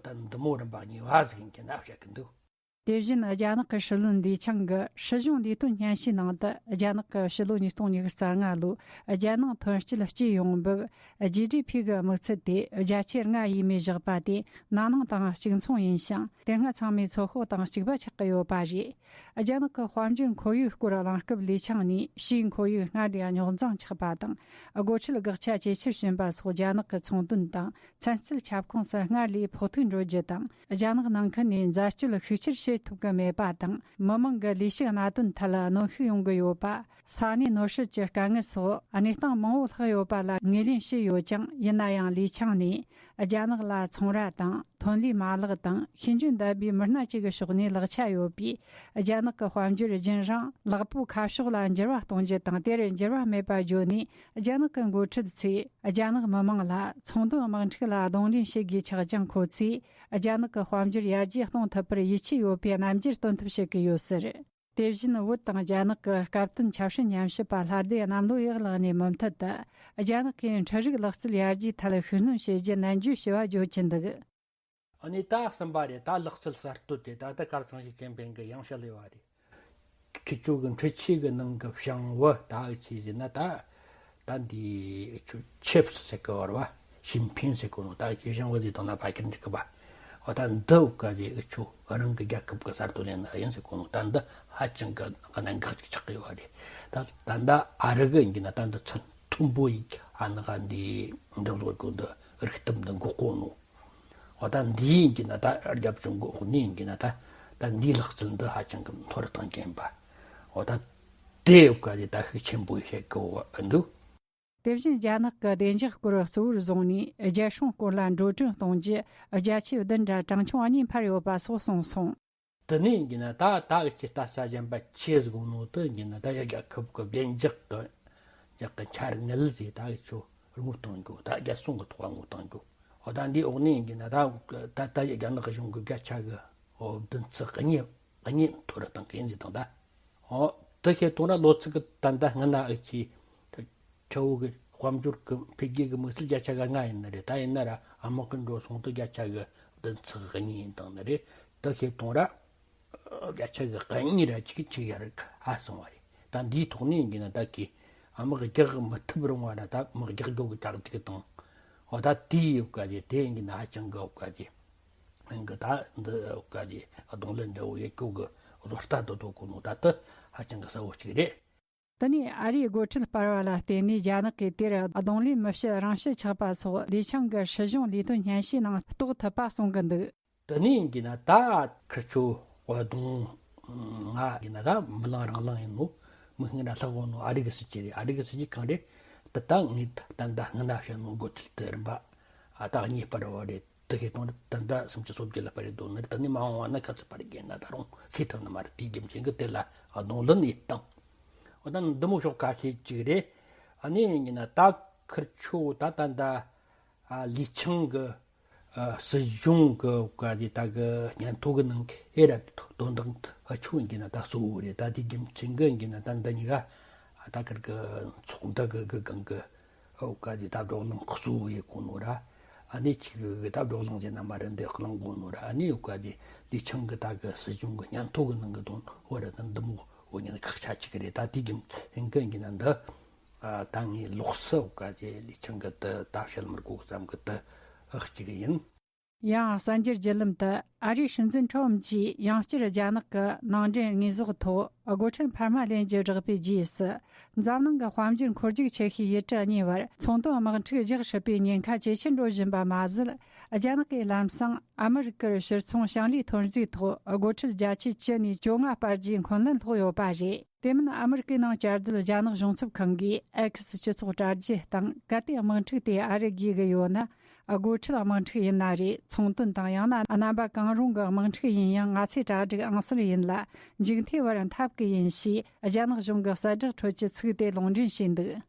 ད་འདི་མོ་རིམ་པ་གཉིས་པ་ཟིག་ཡིན་གྱི་ན་བཤད་གི་འདུག། དེ་བཞིན་རྒྱ་ནག་གི་སྲིད་བློན་ལི་ཆང་གིས་སྲིད་གཞུང་ལས་དོན་སྙན་ཞུའི་ནང་དུ། རྒྱ་ནག་གི་ཕྱི་ལོ་ཉིས་སྟོང་ཉི་ཤུ་རྩ་ལྔ་ལོའི་རྒྱལ་ནང་ཐོན་སྐྱེད་སྤྱི་ཡོང་འབབ་ཇི་ཌི་ཕི་གི་དམིགས་ཚད་དེ་བརྒྱ་ཆའི་ལྔ་ཡས་མས་བཞག་པ་དེ་ན་ནིང་དང་གཅིག་མཚུངས་ཡིན་ཞིང་། དེ་སྔ་ཚང་མས་ཚོད་དཔག་དང་གཅིག་པ་ཆགས་ཀྱི་ཡོད་པ་རེད། རྒྱ་ནག་གི་དཔལ་འབྱོར་ཁོར་ཡུག་སྐོར་གླེང་སྐབས་ལི་ཆང་ནས་ཕྱིའི་ཁོར་ཡུག་སྔར་ལས་རྙོག་འཛིང་ཆགས་པ་དང་། སྒོ་ཁྲལ་དགག་ཆ་ཇེ་ཆེར་ཕྱིན་པ་སོགས་རྒྱ་ནག་གི་ཚོང་དོན་དང་ཚན་རྩལ་ཁྱབ་ཁོངས་སུ་སྔར་ལས་ཕོག་ཐུག་འགྲོ་རྒྱུ་དང་། རྒྱ་ནག་ནང་ཁུལ་ནས་འཛད་སྤྱོད་ཤུགས་ཆེར་བྱེད་ཐུབ་ཀྱི་མེད་པ་དང་། མི་མང་གི་ལས་ཞུགས་གནད་དོན་ཐད་གནོན་ཤུགས་ཡོང་གི་ཡོད་པ། ས་གནས་ནོར་སྲིད་ཀྱི་དཀའ་ངལ་སོགས་གནས་སྟངས་མང་བོ་ལྷག་ཡོད་པ་ལ་ངོས་ལེན་བྱས་ཡོད་ཀྱང་། ཡིན་ན་ཡང་ལི་ཆང་ནས་རྒྱ་ནག་ལ་ཚོང་ར་དང་ཐོན་ལས་མ་ལག་དང་ཤེས་འཇོན་ལྡན་པའི་མི་སྣ་བཅས་ཀྱི་ཕྱོགས་ནས་ལེགས་ཆ་ཡོད་པས། རྒྱ་ནག་གི་དཔལ་འབྱོར་རྒྱུན་རིང་ལེགས་པོ་ཁ་ཕྱོགས་ལ་འགྱུར་བ་གཏོང་རྒྱུ་དང་། དེར་འགྱུར་བ་མེད་པ་བརྗོད་ནས། རྒྱ་ནག་གི་འགོ་ཁྲིད་ཚོས་རྒྱ་ནག་མི་མང་ལ་ཚོང་དོན་དམག་འཁྲུག་ལ་གདོང་ལེན་བྱེད་དགོས་ཆགས་ཀྱང་། ཁོ་ཚོས་རྒྱ་ནག་གི་དཔལ་འབྱོར་ཡར་རྒྱས་གཏོང་ཐུབ་པར་ཡིད་ཆེས་ཡོད་པའི་རྣམ་འགྱུར་སྟོན་ཐབས་བྱེད་ཀྱི་ཡོད་ཟེར། དེ་བཞིན་བོད་དང་རྒྱ་ནག་གི་སྐབས་བསྟུན་ཆབ་སྲིད་ཉམས་ཞིབ་པ་ལྷ་སྡེ་གནམ་ལོ་ཡག་ལགས་ནས་མུ་མཐུད་དུ། རྒྱ་ནག་གིས་འཕྲུལ་རིག་ལག་རྩལ་ཡར་རྒྱས་ཐད་ཤུགས་སྣོན་བྱེད་རྒྱུ་ནན་བརྗོད་བྱས་པ་བརྗོད་ཀྱི་འདུག། ཨ་ནི་ད་གསུམ་པ་རེད། ད་ལག་རྩལ་གསར་གཏོད་དེ་ད་ལྟ་གར་སང་ཞིག་ཅན་ཕིང་གིས་ཡང་བཤད་ཡོད་པ་རེད། ཁི་ཆོ་གི་འཕྲུལ་ཆས་གི་ནང་གི་བྱང་བུ་ད་ཆི་ཟེར་ན། ད་ད་འདི་ཆོ་ཆིབས་ཟེར་གི་བར་བ་ཤིན་ཕིན་ཟེར་གོ་ནོ། ད་ཆི་བྱང་བུ་ཟེར་དང་ན་ཕ་ཁྱེར་འགྲིག་གི་བ། འོ་ད་འདི་འུ་ག་ཟེ་ཨུ་ཆོ་རང་གི་རྒྱལ་ཁབ་གི་གསར་གཏོད་ལས་ན་ཡིན་ཟེར་གོ་ནོ། ད་འདི་ཧ་ཅང་གི་གནད་འགག་ཅིག་ཆགས་ཀྱི་ཡོད་རེད། ད་ད་ད་ཨ་རི་གི་ཡིན་གྱི་ན་ད་འདི་ཚད་མཐོན་པོ་ཡིན། ཨ་ནི་ག་འདི་འདི་བཟོ་གོ་འདི་རིག་གཏམ་འདི་འགོག་གོ་ནོ། འོ་ད་འདི་ཡིན་གྱི་ན་ད་རྒྱབ་ཆུང་གོ་ནི་ཡིན་གྱི་ན་ད་ད་འདིའི་ལག་རྩལ་འདི་ཧ་ཅང་གི་མཐོ་རུ་བཏང་གིན་པ། འོ་ད་དེ་འུ་ག་ཟེ་ད་ཤུགས་ཆེན་པོ་བྱེད་གི་འདུག། དེ་བཞིན་རྒྱ་ནག་གི་བདེ་འཇགས་སྐོར་གཙོ་བོར་བཟུང་ནས། རྒྱལ་སྲུང་སྐོར་ལ་འགྲོ་གྲོན་གཏོང་རྒྱུ་བརྒྱ་ཆའི་བདུན་དྲུག་གྲངས་ཆུང་གཉིས་འཕར་ཡོད་པ་སོགས་གསུངས་སོང་། དེ་ནས་ཡིན་གྱི་ན་ད་ད་གི་ཆེ་ལྟ་ས་གཞན་པ་ཆེ་ཟིག་ནོ་དེ་ཡིན་གྱི་ན་ད་ཡ་རྒྱལ་ཁབ་གི་བདེ་འཇགས་གི་འཇགས་གི་འཆར་དངུལ་ཟེ་ད་གི་ཆོ་དངུལ་གཏོང་རྒྱུ། ད་རྒྱལ་སྲུང་གི་ཐོག་དངུལ་གཏོང་རྒྱུ། འོ་ད་འདིའི་འོག་ནས་ཡིན་གྱི་ན་ད་ད་ད་ཡ་རྒྱ་ནག་གཞུང་གི་བརྒྱ་ཆ་གི་འོ་བདུན་ཚིགས་གཉིས་གཉིས་མཐོ་རུ་བཏང་གི་ཡིན་ཟེ་དང་ད། འོ་དེ་ཁེ་གཏོང་ར་ལོ་ཚིགས་གི་ད་ད་སྔ་ན་ཨི་ཆི་ཁྲ་བོ་གི་དཔལ་འབྱོར་གི་འཕེལ་རྒྱས་གི་དམིགས་བསལ་བརྒྱ་ཆ་གི་ལྔ་ཡིན་ནི་རེད། ད་ཡིན་ན་ར་ཨ་མ་གི་འགྲོ་སོང་དུ་བརྒྱ་ཆ་གི་བདུན་ཚིགས་གཉིས་ཡིན་དང་ནི་རེད། དེ་ཁེ་གཏོང་ར་བརྒྱ་ཆ་གི་གཉིས་ར་ཅིག་ཅིག་ཡར་ཨ་སོང་བ་རེད། ད་འདིའི་ཐོག་ནས་ཡིན་གྱི་ན་ད་གི་ཨ་མ་གི་རྒྱག་མི་ཐུབ་རུང་བ་ར་ད་མི་རྒྱག་རྒྱོ་གི་ཅག་ཅིག་དང་། འོ་ད་དེའི་ཡོད་ག་ཅེ་དེ་ཡིན་གྱི་ན་ཧ་ཅང་གི་ཡོད་ག་ཅེ། ཨང་གི་ད་འདི་འུ་ག་ཅེ་གདོང་ལེན་འདྲ་བོ་ཡེ་ཀྱོ་གི་བཟོ་ལྟ་དུ་དོ་གོ་ནོ་ད་དེ་ཧ་ཅང་གི་གསལ་བོ་གཅིག་རེད། དེ་ནས་ཨ་རིའི་སྒོ་ཁྲལ་སྤར་བ་ལ་བརྟེན་ནས་རྒྱ་ནག་གིས་དེར་གདོང་ལེན་མི་བྱེད་རང་བྱེད་ཆགས་པ་སོགས་ལི་ཆང་གི་སྲིད་གཞུང་ལས་དོན་སྙན་ཞུའི་ནང་རྟོགས་ཐུབ་པ་གསུང་གི་འདུག། དེ་ནས་ཡིན་གྱི་ན་ད་ཁིར་ཆོ་བ་གདོང་ང་ཡིན་ན་ད་མི་ལང་རང་ལང་ཡིན་ནོ། མི་ཧིང་ར་ལྷག་འོང་ནོ་ཨ་རི་གི་སྲིད་ཇུས་རེད། ཨ་རི་གི་སྲིད་ཇུས་གང་རེད། དེ་ད་ངས་ད་ད་ད་སྔ་ན་བཤད་ནོ་སྒོ་ཁྲལ་དེ་རིམ་པ་ཨ་ད་གཉིས་སྤར་བ་རེད། དེ་ཁེ་གཏོང་ར་ད་ད་སུམ་ཅུ་སོ་བརྒྱད་ལ་སྤར་རེད་དོ་ནི་རེད། དེ་ནས་མ་འོངས་བ་ན་ག་ཚོད་སྤར་རྒྱུ་ཡིན་ན་ད་རུང་ཤེས་ཐུབ་ནི་མ་རེད། དེའི་རྒྱུ་མཚན་གི་དེ་ལ་གདོང་ལེན་ཡེད་སྟངས་འོ་ད་འདི་མོ་ཤོག་ཁ་ཤས་ཅིག་རེད། ཨ་ནི་ཡིན་ན་ད་ཁིར་ཆོ་ད་ད་ད་ཨ་ལི་ཆང་གི་ཨ་སྲིད་གཞུང་གི་བཀའ་དེ་ད་གི་སྙན་ཐོ་གི་ནང་གི་ཨེ་ར་དོན་དག་ཨ་ཆོ་ཡིན་གྱི་ན་ད་གཙོ་བོ་རེད། ད་དེ་རྒྱུ་མཚན་གི་ཡིན་གྱི་ན་ད་འདི་གཉིས་ཀ་ཨ་ད་ཁིར་གི་ཚོགས་འདུ་གི་གི་སྒང་གི་ཨ་བཀའ་དེ་ད་བགྲོ་གླེང་གཙོ་བོ་ཡེ་གོ་ནོ་ར། ཨ་ནི་ཅིག་གི་ད་བགྲོ་གླེང་ཟེར་ན་མ་རེད། འདི་གླེང་གོ་ནོ་ར། ཨ་ནི་བཀའ་དེ་ལི་ཆང་གི་ད་གི་སྲིད་གཞུང་གི་སྙན་ཐོ་གི་ནང་གི་དོན་བོ་ར་ད་འདི་མོ་བོ་ཉན་ཁག་ཆ་ཅིག་རེད། ད་དེ་རྒྱུ་མཚན་གི་ཡིན་གྱི་ན་འདི། ཨ་ད་ངའི་ལོགས་སུ་འུ་ག་ཅེ་ལི་ཆང་གི་དུ་ད་བཤད་མི་དགོས་བསམ་གི་དུ་ཨ་གཅིག་ཡིན། ཡང་གསར་འགྱུར་བརྒྱུད་ལམ་དུ་ཨ་རིའི་སྲིད་འཛིན་ཁྲོམ་གྱིས་ཡང་བསྐྱར་རྒྱ་ནག་གི་ནང་འདྲེན་དངོས་ཟོག་ཐོག་སྒོ་ཁྲལ་འཕར་མ་ལེན་རྒྱུ་བསྒྲགས་པའི་རྗེས་སུ། འཛམ་གླིང་གི་དཔལ་འབྱོར་འཁོར་རྒྱུག་ཆེ་ཤོས་ཡུལ་གྲུ་གཉིས་བར་ཚོང་དོན་དམག་འཁྲུག་རྒྱག་སྲིད་པའི་ཉེན་ཁ་ཇེ་ཆེར་འགྲོ་བཞིན་པ་མ་ཟད། རྒྱ་ནག་གིས་ལམ་སང་ཨ་མི་རི་ཀར་ཕྱིར་ཚོང་ཞིང་ལས་ཐོན་རྫས་ཐོག་སྒོ་ཁྲལ་བརྒྱ་ཆའི་བཅུ་ནས་བཅོ་ལྔ་སྤར་རྒྱུའི་འཁོན་ལན་སློག་ཡོད་པ་རེད། དེ་མིན་ཨ་མི་རི་ཀའི་ནང་བཅའ་སྡོད་རྒྱ་ནག་གཞུང་ཚབ་ཁང་གིས་ཨེག་སི་སྤྱི་ཚོགས་དྲ་རྒྱའི་སྟེང་གལ་ཏེ་དམག་འཁྲུག་དེ་ཨ་རི་བརྒྱུད་གི་ཡོད་ན། སྒོ་ཁྲལ་དམག་འཁྲུག་ཡིན་ན་རེད། ཚོང་དོན་དང་ཡང་ན་རྣམ་པ་གང་རུང་གི་དམག་འཁྲུག་ཡིན་ཡང་། ང་ཚོས་གྲ་སྒྲིག་ཨང་གསར་ཡིན་ལ། མཇུག་མཐའི་བར་འཐབ་གི་ཡིན་ཞེས་རྒྱ་ནག་གཞུང་གི་གསལ་བསྒྲགས་ཁྲོད་ཀྱི་ཚིག་དེ་ལུང་འདྲེན་བྱས་འདུག།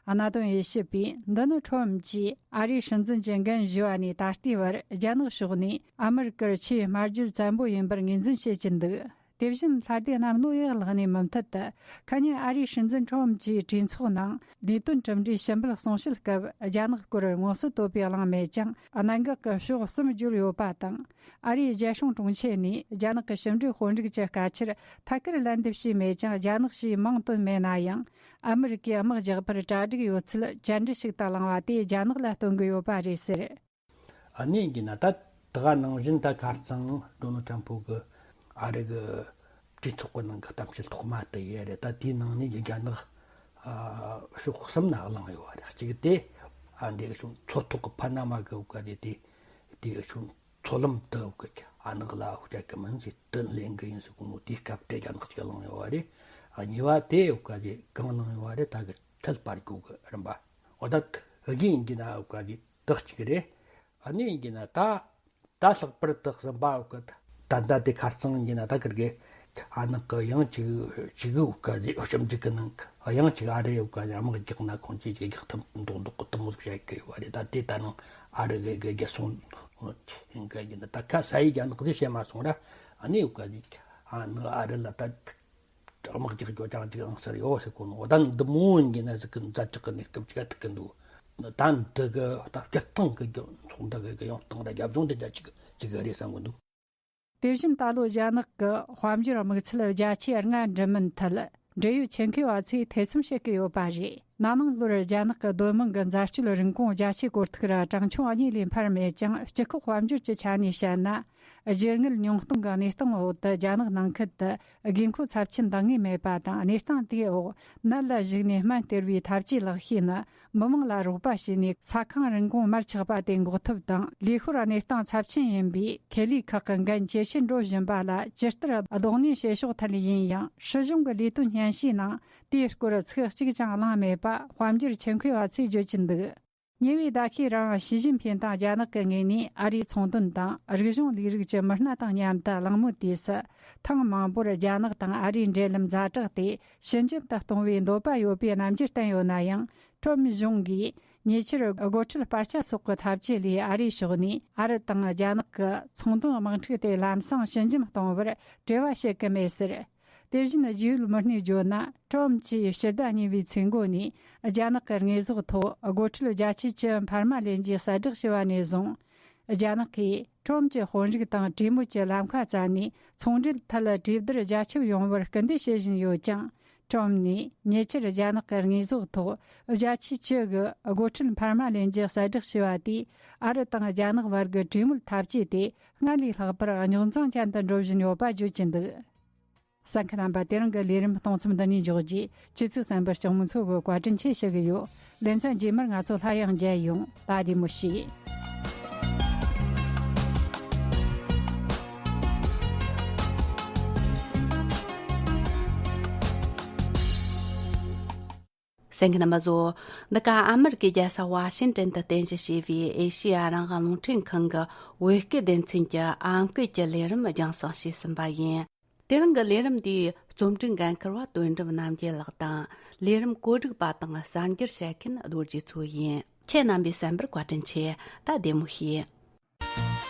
གནད་དོན་དབྱེ་ཞིབ་པས། འདི་ནི་ཁྲོམ་གྱིས་ཨ་རིའི་སྲིད་འཛིན་གྱི་འགན་བཞེས་པ་ནས་ད་ལྟའི་བར་རྒྱ་ནག་ཕྱོགས་ནས་ཨ་མི་རི་ཀར་ཆེས་སྨྲ་བརྗོད་བཙན་པོ་ཡིན་པར་ངོས་འཛིན་བྱེད་ཀྱི་འདུག་དེ་བཞིན་ལྷ་སྡེ་གནམ་ལོ་ཡག་ལག་ནས་མུ་མཐུད་དུ། ཁ་ཉིན་ཨ་རིའི་སྲིད་འཛིན་ཁྲོམ་གྱིས་གྲོས་ཚོགས་ནང་ལས་དོན་གྲུབ་འབྲས་ཞུ་འབུལ་གསུང་བཤད་སྐབས། རྒྱ་ནག་སྐོར་མངོན་གསལ་དོད་པའི་གླེང་མེད་ཀྱང་། གནད་འགག་གི་ཕྱོགས་གསུམ་བརྗོད་ཡོད་པ་དང་། ཨ་རིའི་རྒྱལ་སྲུང་དྲུང་ཆེ་ནས་རྒྱ་ནག་གི་ཕྱི་འབྲེལ་དཔོན་རིགས་ཀྱི་བཀའ་ཆར་ཐད་ཀར་ལན་འདེབས་བྱས་མེད་ཀྱང་། རྒྱ་ནག་ཞེས་མིང་བཏོན་མེད་ན་ཡང་། ཨ་མི་རི་ཀའི་དམག་རྒྱག་པར་གྲ་སྒྲིག་ཡོད་ཚུལ་བཅར་འདྲི་ཞིག་ཏུ་གླེང་བ་དེས་རྒྱ་ནག་ལ་སྟོན་གྱི་ཡོད་པ་རེད་ཟེར། ཨ་ནི་ཡིན་གྱི་ན། ད་དེ་ག་ནང་བཞིན་ད་ཁ་རྩང་ཌོ་ནལ་ཊམ་ཕུ་གི་ཨ་རི་གི་གྲོས་ཚོགས་ཀྱི་ནང་གི་གཏམ་བཤད་ཐོག་མ་དེ་ཡས་རེད། ད་དེའི་ནང་ནས་རྒྱ་ནག་ཨ་ཕྱོགས་གསུམ་ན་གླེང་ཡོད་པ་རེད། གཅིག་དེ་ཨ་འདི་གི་ཕྱོགས་མཚོ་ཐོག་གི་ཕ་ན་མ་གི་འོག་ག་དེ་དེ་དེ་གི་ཕྱོགས་མཚོ་ལམ་དུ་འོག་གི་ཨ་ནག་ལ་འོག་ག་གི་མིན་ཟེར་དུ་ལེན་གི་ཡིན་ཟེར་གོ་ནོ། དེའི་སྐབས་དེ་རྒྱ་ནག་ཅིག་གླེང་ཡོད་པ་རེད། ཨ་གཉིས་པ་དེ་འོག་ག་དེ་གང་གླེང་ཡོད་པ་རེད། ད་གི་ཁྲལ་སྤར་རྒྱུ་གི་རིམ་པ། འོ་ད་དགེ་ཡིན་གྱི་ན་འོག་ག་དེ་དག་ཅིག་རེད། ཨ་ནི་ཡིན་གྱི་ན་ད། ད་ལྷག་པར་དུ་གསུམ་པ་འོག་གི་ད་ལྟ་དེ་ཁ་རྩང་ཡིན་གྱི་ན། ད་ཁིར་གི་ཨ་ནག་གི་ཡང་ཅིག་ཅིག་འོག་ག་དེ་ཞིབ་འཇུག་གི་ནང་གི་ཡང་ཅིག་ཨ་རི་འོག་ག་དེ་དམག་རྒྱག་ན་ཁོང་ཅིག་ཅིག་རྒྱག་ཐུབ་མདོག་མདོག་གི་དུ་མོ་ཟིག་བཤད་གི་ཡོད་པ་རེད། ད་དེ་ད་ནང་ཨ་རི་གི་གི་རྒྱལ་སྲུང་ཡིན་གྱི་ན། ད་ཁ་ས་ཡི་རྒྱ་ནག་ཟིག་བཤད་མ་སོང་ར། ཨ་ནི་འོག་ག་དེ་ཨ་ནག་ཨ་རི་ལ་ད་དམག་རྒྱག་རྒྱུ་ཅང་ཅིག་ཨང་སར་ཡོད་ཟེར་གོ་ནོ། འོ་ད་འདི་མོ་ཡིན་གྱི་ན་ཟིག་གི་མཛད་ཆག་གི་གནས་སྐབས་ཅིག་ཐུག་གི་འདུག་ད་འདི་གི་ད་སྤྱིར་བཏང་གི་ཚོགས་འདུ་གི་གི་ཡོང་སྟངས་ར་རྒྱབ་ལྗོངས་དེ་རྒྱ་ཆེ་གི་ཅིག་གི་རེད་བསམ་གི་འདུག་དེ་བཞིན་ད་ལོ་རྒྱ་ནག་གི་དཔལ་འབྱོར་དམིགས་ཚད་བརྒྱ་ཆའི་ལྔ་འགྲིམ་མིན་ཐད། འབྲེལ་ཡོད་ཆེད་མཁས་པ་ཚོས་ཐེ་ཚོམ་བྱེད་ཀྱི་ཡོད་པ་རེད། ན་ནིང་ལོར་རྒྱ་ནག་གི་སྡོད་དམངས་ཀྱི་འཛད་སྤྱོད་རིན་གོང་བརྒྱ་ཆའི་སྐོར་ཐུག་ར་གྲངས་ཆུང་གཉིས་ལས་འཕར་མེད་ཀྱང་། སྤྱི་ཁོག་དཔལ་འབྱོར་གྱི་ཆ་ནས་བཤད་ན། སྒྱུར་དངུལ་ཉུང་གཏོང་གི་གནས་སྟངས་འོག་ཏུ་རྒྱ་ནག་ནང་ཁུལ་དུ་དགོས་མཁོ་ཚབས་ཆེན་འདང་ངེས་མེད་པ་དང་། གནས་སྟངས་དེའི་འོག་ནད་ལ་གཞིགས་ནས་སྨན་སྟེར་བའི་ཐབས་ཇུས་ལག་ཤེས་ནི། མི་དམངས་ལ་རོགས་པ་བྱས་ནས་ས་ཁང་རིན་གོང་མར་ཆག་པ་དེ་འགོག་ཐབས་དང་། ལས་ཤོར་གནས་སྟངས་ཚབས་ཆེན་ཡིན་པའི་ཁེ་ལས་ཁག་གི་འགན་ཇེ་ཆེར་འགྲོ་བཞིན་པ་ལ་ཇི་ལྟར་གདོང་ལེན་བྱེད་ཕྱོགས་ཐད་ཡིན་ཡང་། སྲིད་གཞུང་གི་ལས་དོན་སྙན་ཞུའི་ནང་དེའི་སྐོར་ཚིག་གཅིག་ཀྱང་གླེང་མེད་པ་དཔལ་འབྱོར་ཆེད་མཁས་པ་ཚོས་བརྗོད་ཀྱི་འདུག་ཉེ་བའི་ཟླ་ཤས་རིང་ཞི་ཅིན་ཕིང་དང་རྒྱ་ནག་གི་ངོས་ནས་ཨ་རིའི་ཚོང་དོན་དང་རིག་གཞུང་ལས་རིགས་ཀྱི་མི་སྣ་དང་མཉམ་དུ་གླེང་མོལ་དུས་སུ། ཐེངས་མང་པོར་རྒྱ་ནག་དང་ཨ་རིའི་འབྲེལ་ལམ་ཛ་དྲག་སྟེ་ཞི་འཇམ་དུ་གཏོང་བའི་འདོད་པ་ཡོད་པའི་རྣམ་འགྱུར་བསྟན་ཡོད་ན་ཡང་། ཁྲོམ་གཞུང་གིས་ཉེ་ཆར་སྒོ་ཁྲལ་སྤར་ཆ་སོགས་ཀྱི་ཐབས་ཇུས་ལས་ཨ་རིའི་ཕྱོགས་ནས་ཨ་རི་དང་རྒྱ་ནག་གི་ཚོང་དོན་དམག་འཁྲུག་དེ་ལམ་སང་ཞི་འཇམ་གཏོང་བར་བྲེལ་བ་བྱེད་ཀྱི་མེད་ཟེར། དེ་བཞིན་རྒྱུས་ཡོད་མི་སྣས་བརྗོད་ན། ཁྲོམ་གྱིས་ཕྱི་ཟླ་གཉིས་པའི་ཚེས་འགོ་ནས་རྒྱ་ནག་གི་དངོས་ཟོག་ཐོག་སྒོ་ཁྲལ་བརྒྱ་ཆའི་བཅུ་འཕར་མ་ལེན་རྒྱུའི་གསལ་བསྒྲགས་བྱས་པ་ནས་བཟུང་། རྒྱ་ནག་གིས་ཁྲོམ་གྱི་དཔོན་རིགས་དང་གྲོས་མོལ་གྱི་ལམ་ཁ་བཙལ་ནས་ཚོང་འབྲེལ་ཐད་གྲོས་བསྡུར་རྒྱ་ཁྱབ་ཡོང་བར་སྐུལ་འདེད་བྱེད་བཞིན་ཡོད་ཀྱང་། ཁྲོམ་ནས་ཉེ་ཆར་རྒྱ་ནག་གི་དངོས་ཟོག་ཐོག་བརྒྱ་ཆའི་བཅུ་གི་སྒོ་ཁྲལ་འཕར་མ་ལེན་རྒྱུ་གསལ་བསྒྲགས་བྱས་པ་དེས། ཨ་རི་དང་རྒྱ་ནག་བར་གྱི་གྲོས་མོལ་འཐབ་ཇུས་དེ་སྔར་ལས་ལྷག་པར་རྙོག་འཛིང་ཅན་དུ་འགྲོ་བཞིན་ཡོད་པ་བརྗོད་ཀྱི་འདུག་གསན་མཁན་རྣམ་པ། དེ་རིང་གི་ལས་རིམ་གཏོང་མཚམས་འདི་ནས་འཇོག་རྒྱུ། ཆུ་ཚོད་གསན་པར་ལྕགས་མོ་མཚོ་གིས་བཀའ་དྲིན་ཆེ་ཞུ་གི་ཡོད། ལེ་ཚན་རྗེས་མར་ང་ཚོ་སླར་ཡང་མཇལ་ཡོང་། ད་བདེ་མོ་བྱོས། གསན་མཁན་རྣམ་པ་ཚོ། འདི་ག་ཨ་མི་རི་ཀའི་རྒྱལ་ས་ཝ་ཤིང་ཏན་དུ་རྟེན་གཞི་བྱས་པའི་ཨེ་ཤེ་ཡ་རང་དབང་རླུང་འཕྲིན་ཁང་གི་བོད་སྐད་སྡེ་ཚན་གྱི་ཨམ་སྐད་ཀྱི་ལས་རིམ་རྒྱང་སྲིང་བྱས་ཟིན་པ་ཡིན། དེ་རིང་གི་ལས་རིམ་འདིའི་རྩོམ་སྒྲིག་འགན་འཁུར་བ་དོན་གྲུབ་རྣམ་རྒྱལ་ལགས་དང་། ལས་རིམ་བཀོད་སྒྲིག་པ་དང་གསར་འགྱུར་བཤད་མཁན་རྡོ་རྗེ་མཚོ་ཡིན། ཁྱེད་རྣམ་པས་གསན་པར་བཀའ་དྲིན་ཆེ། ད་བདེ་མོ་བྱོས།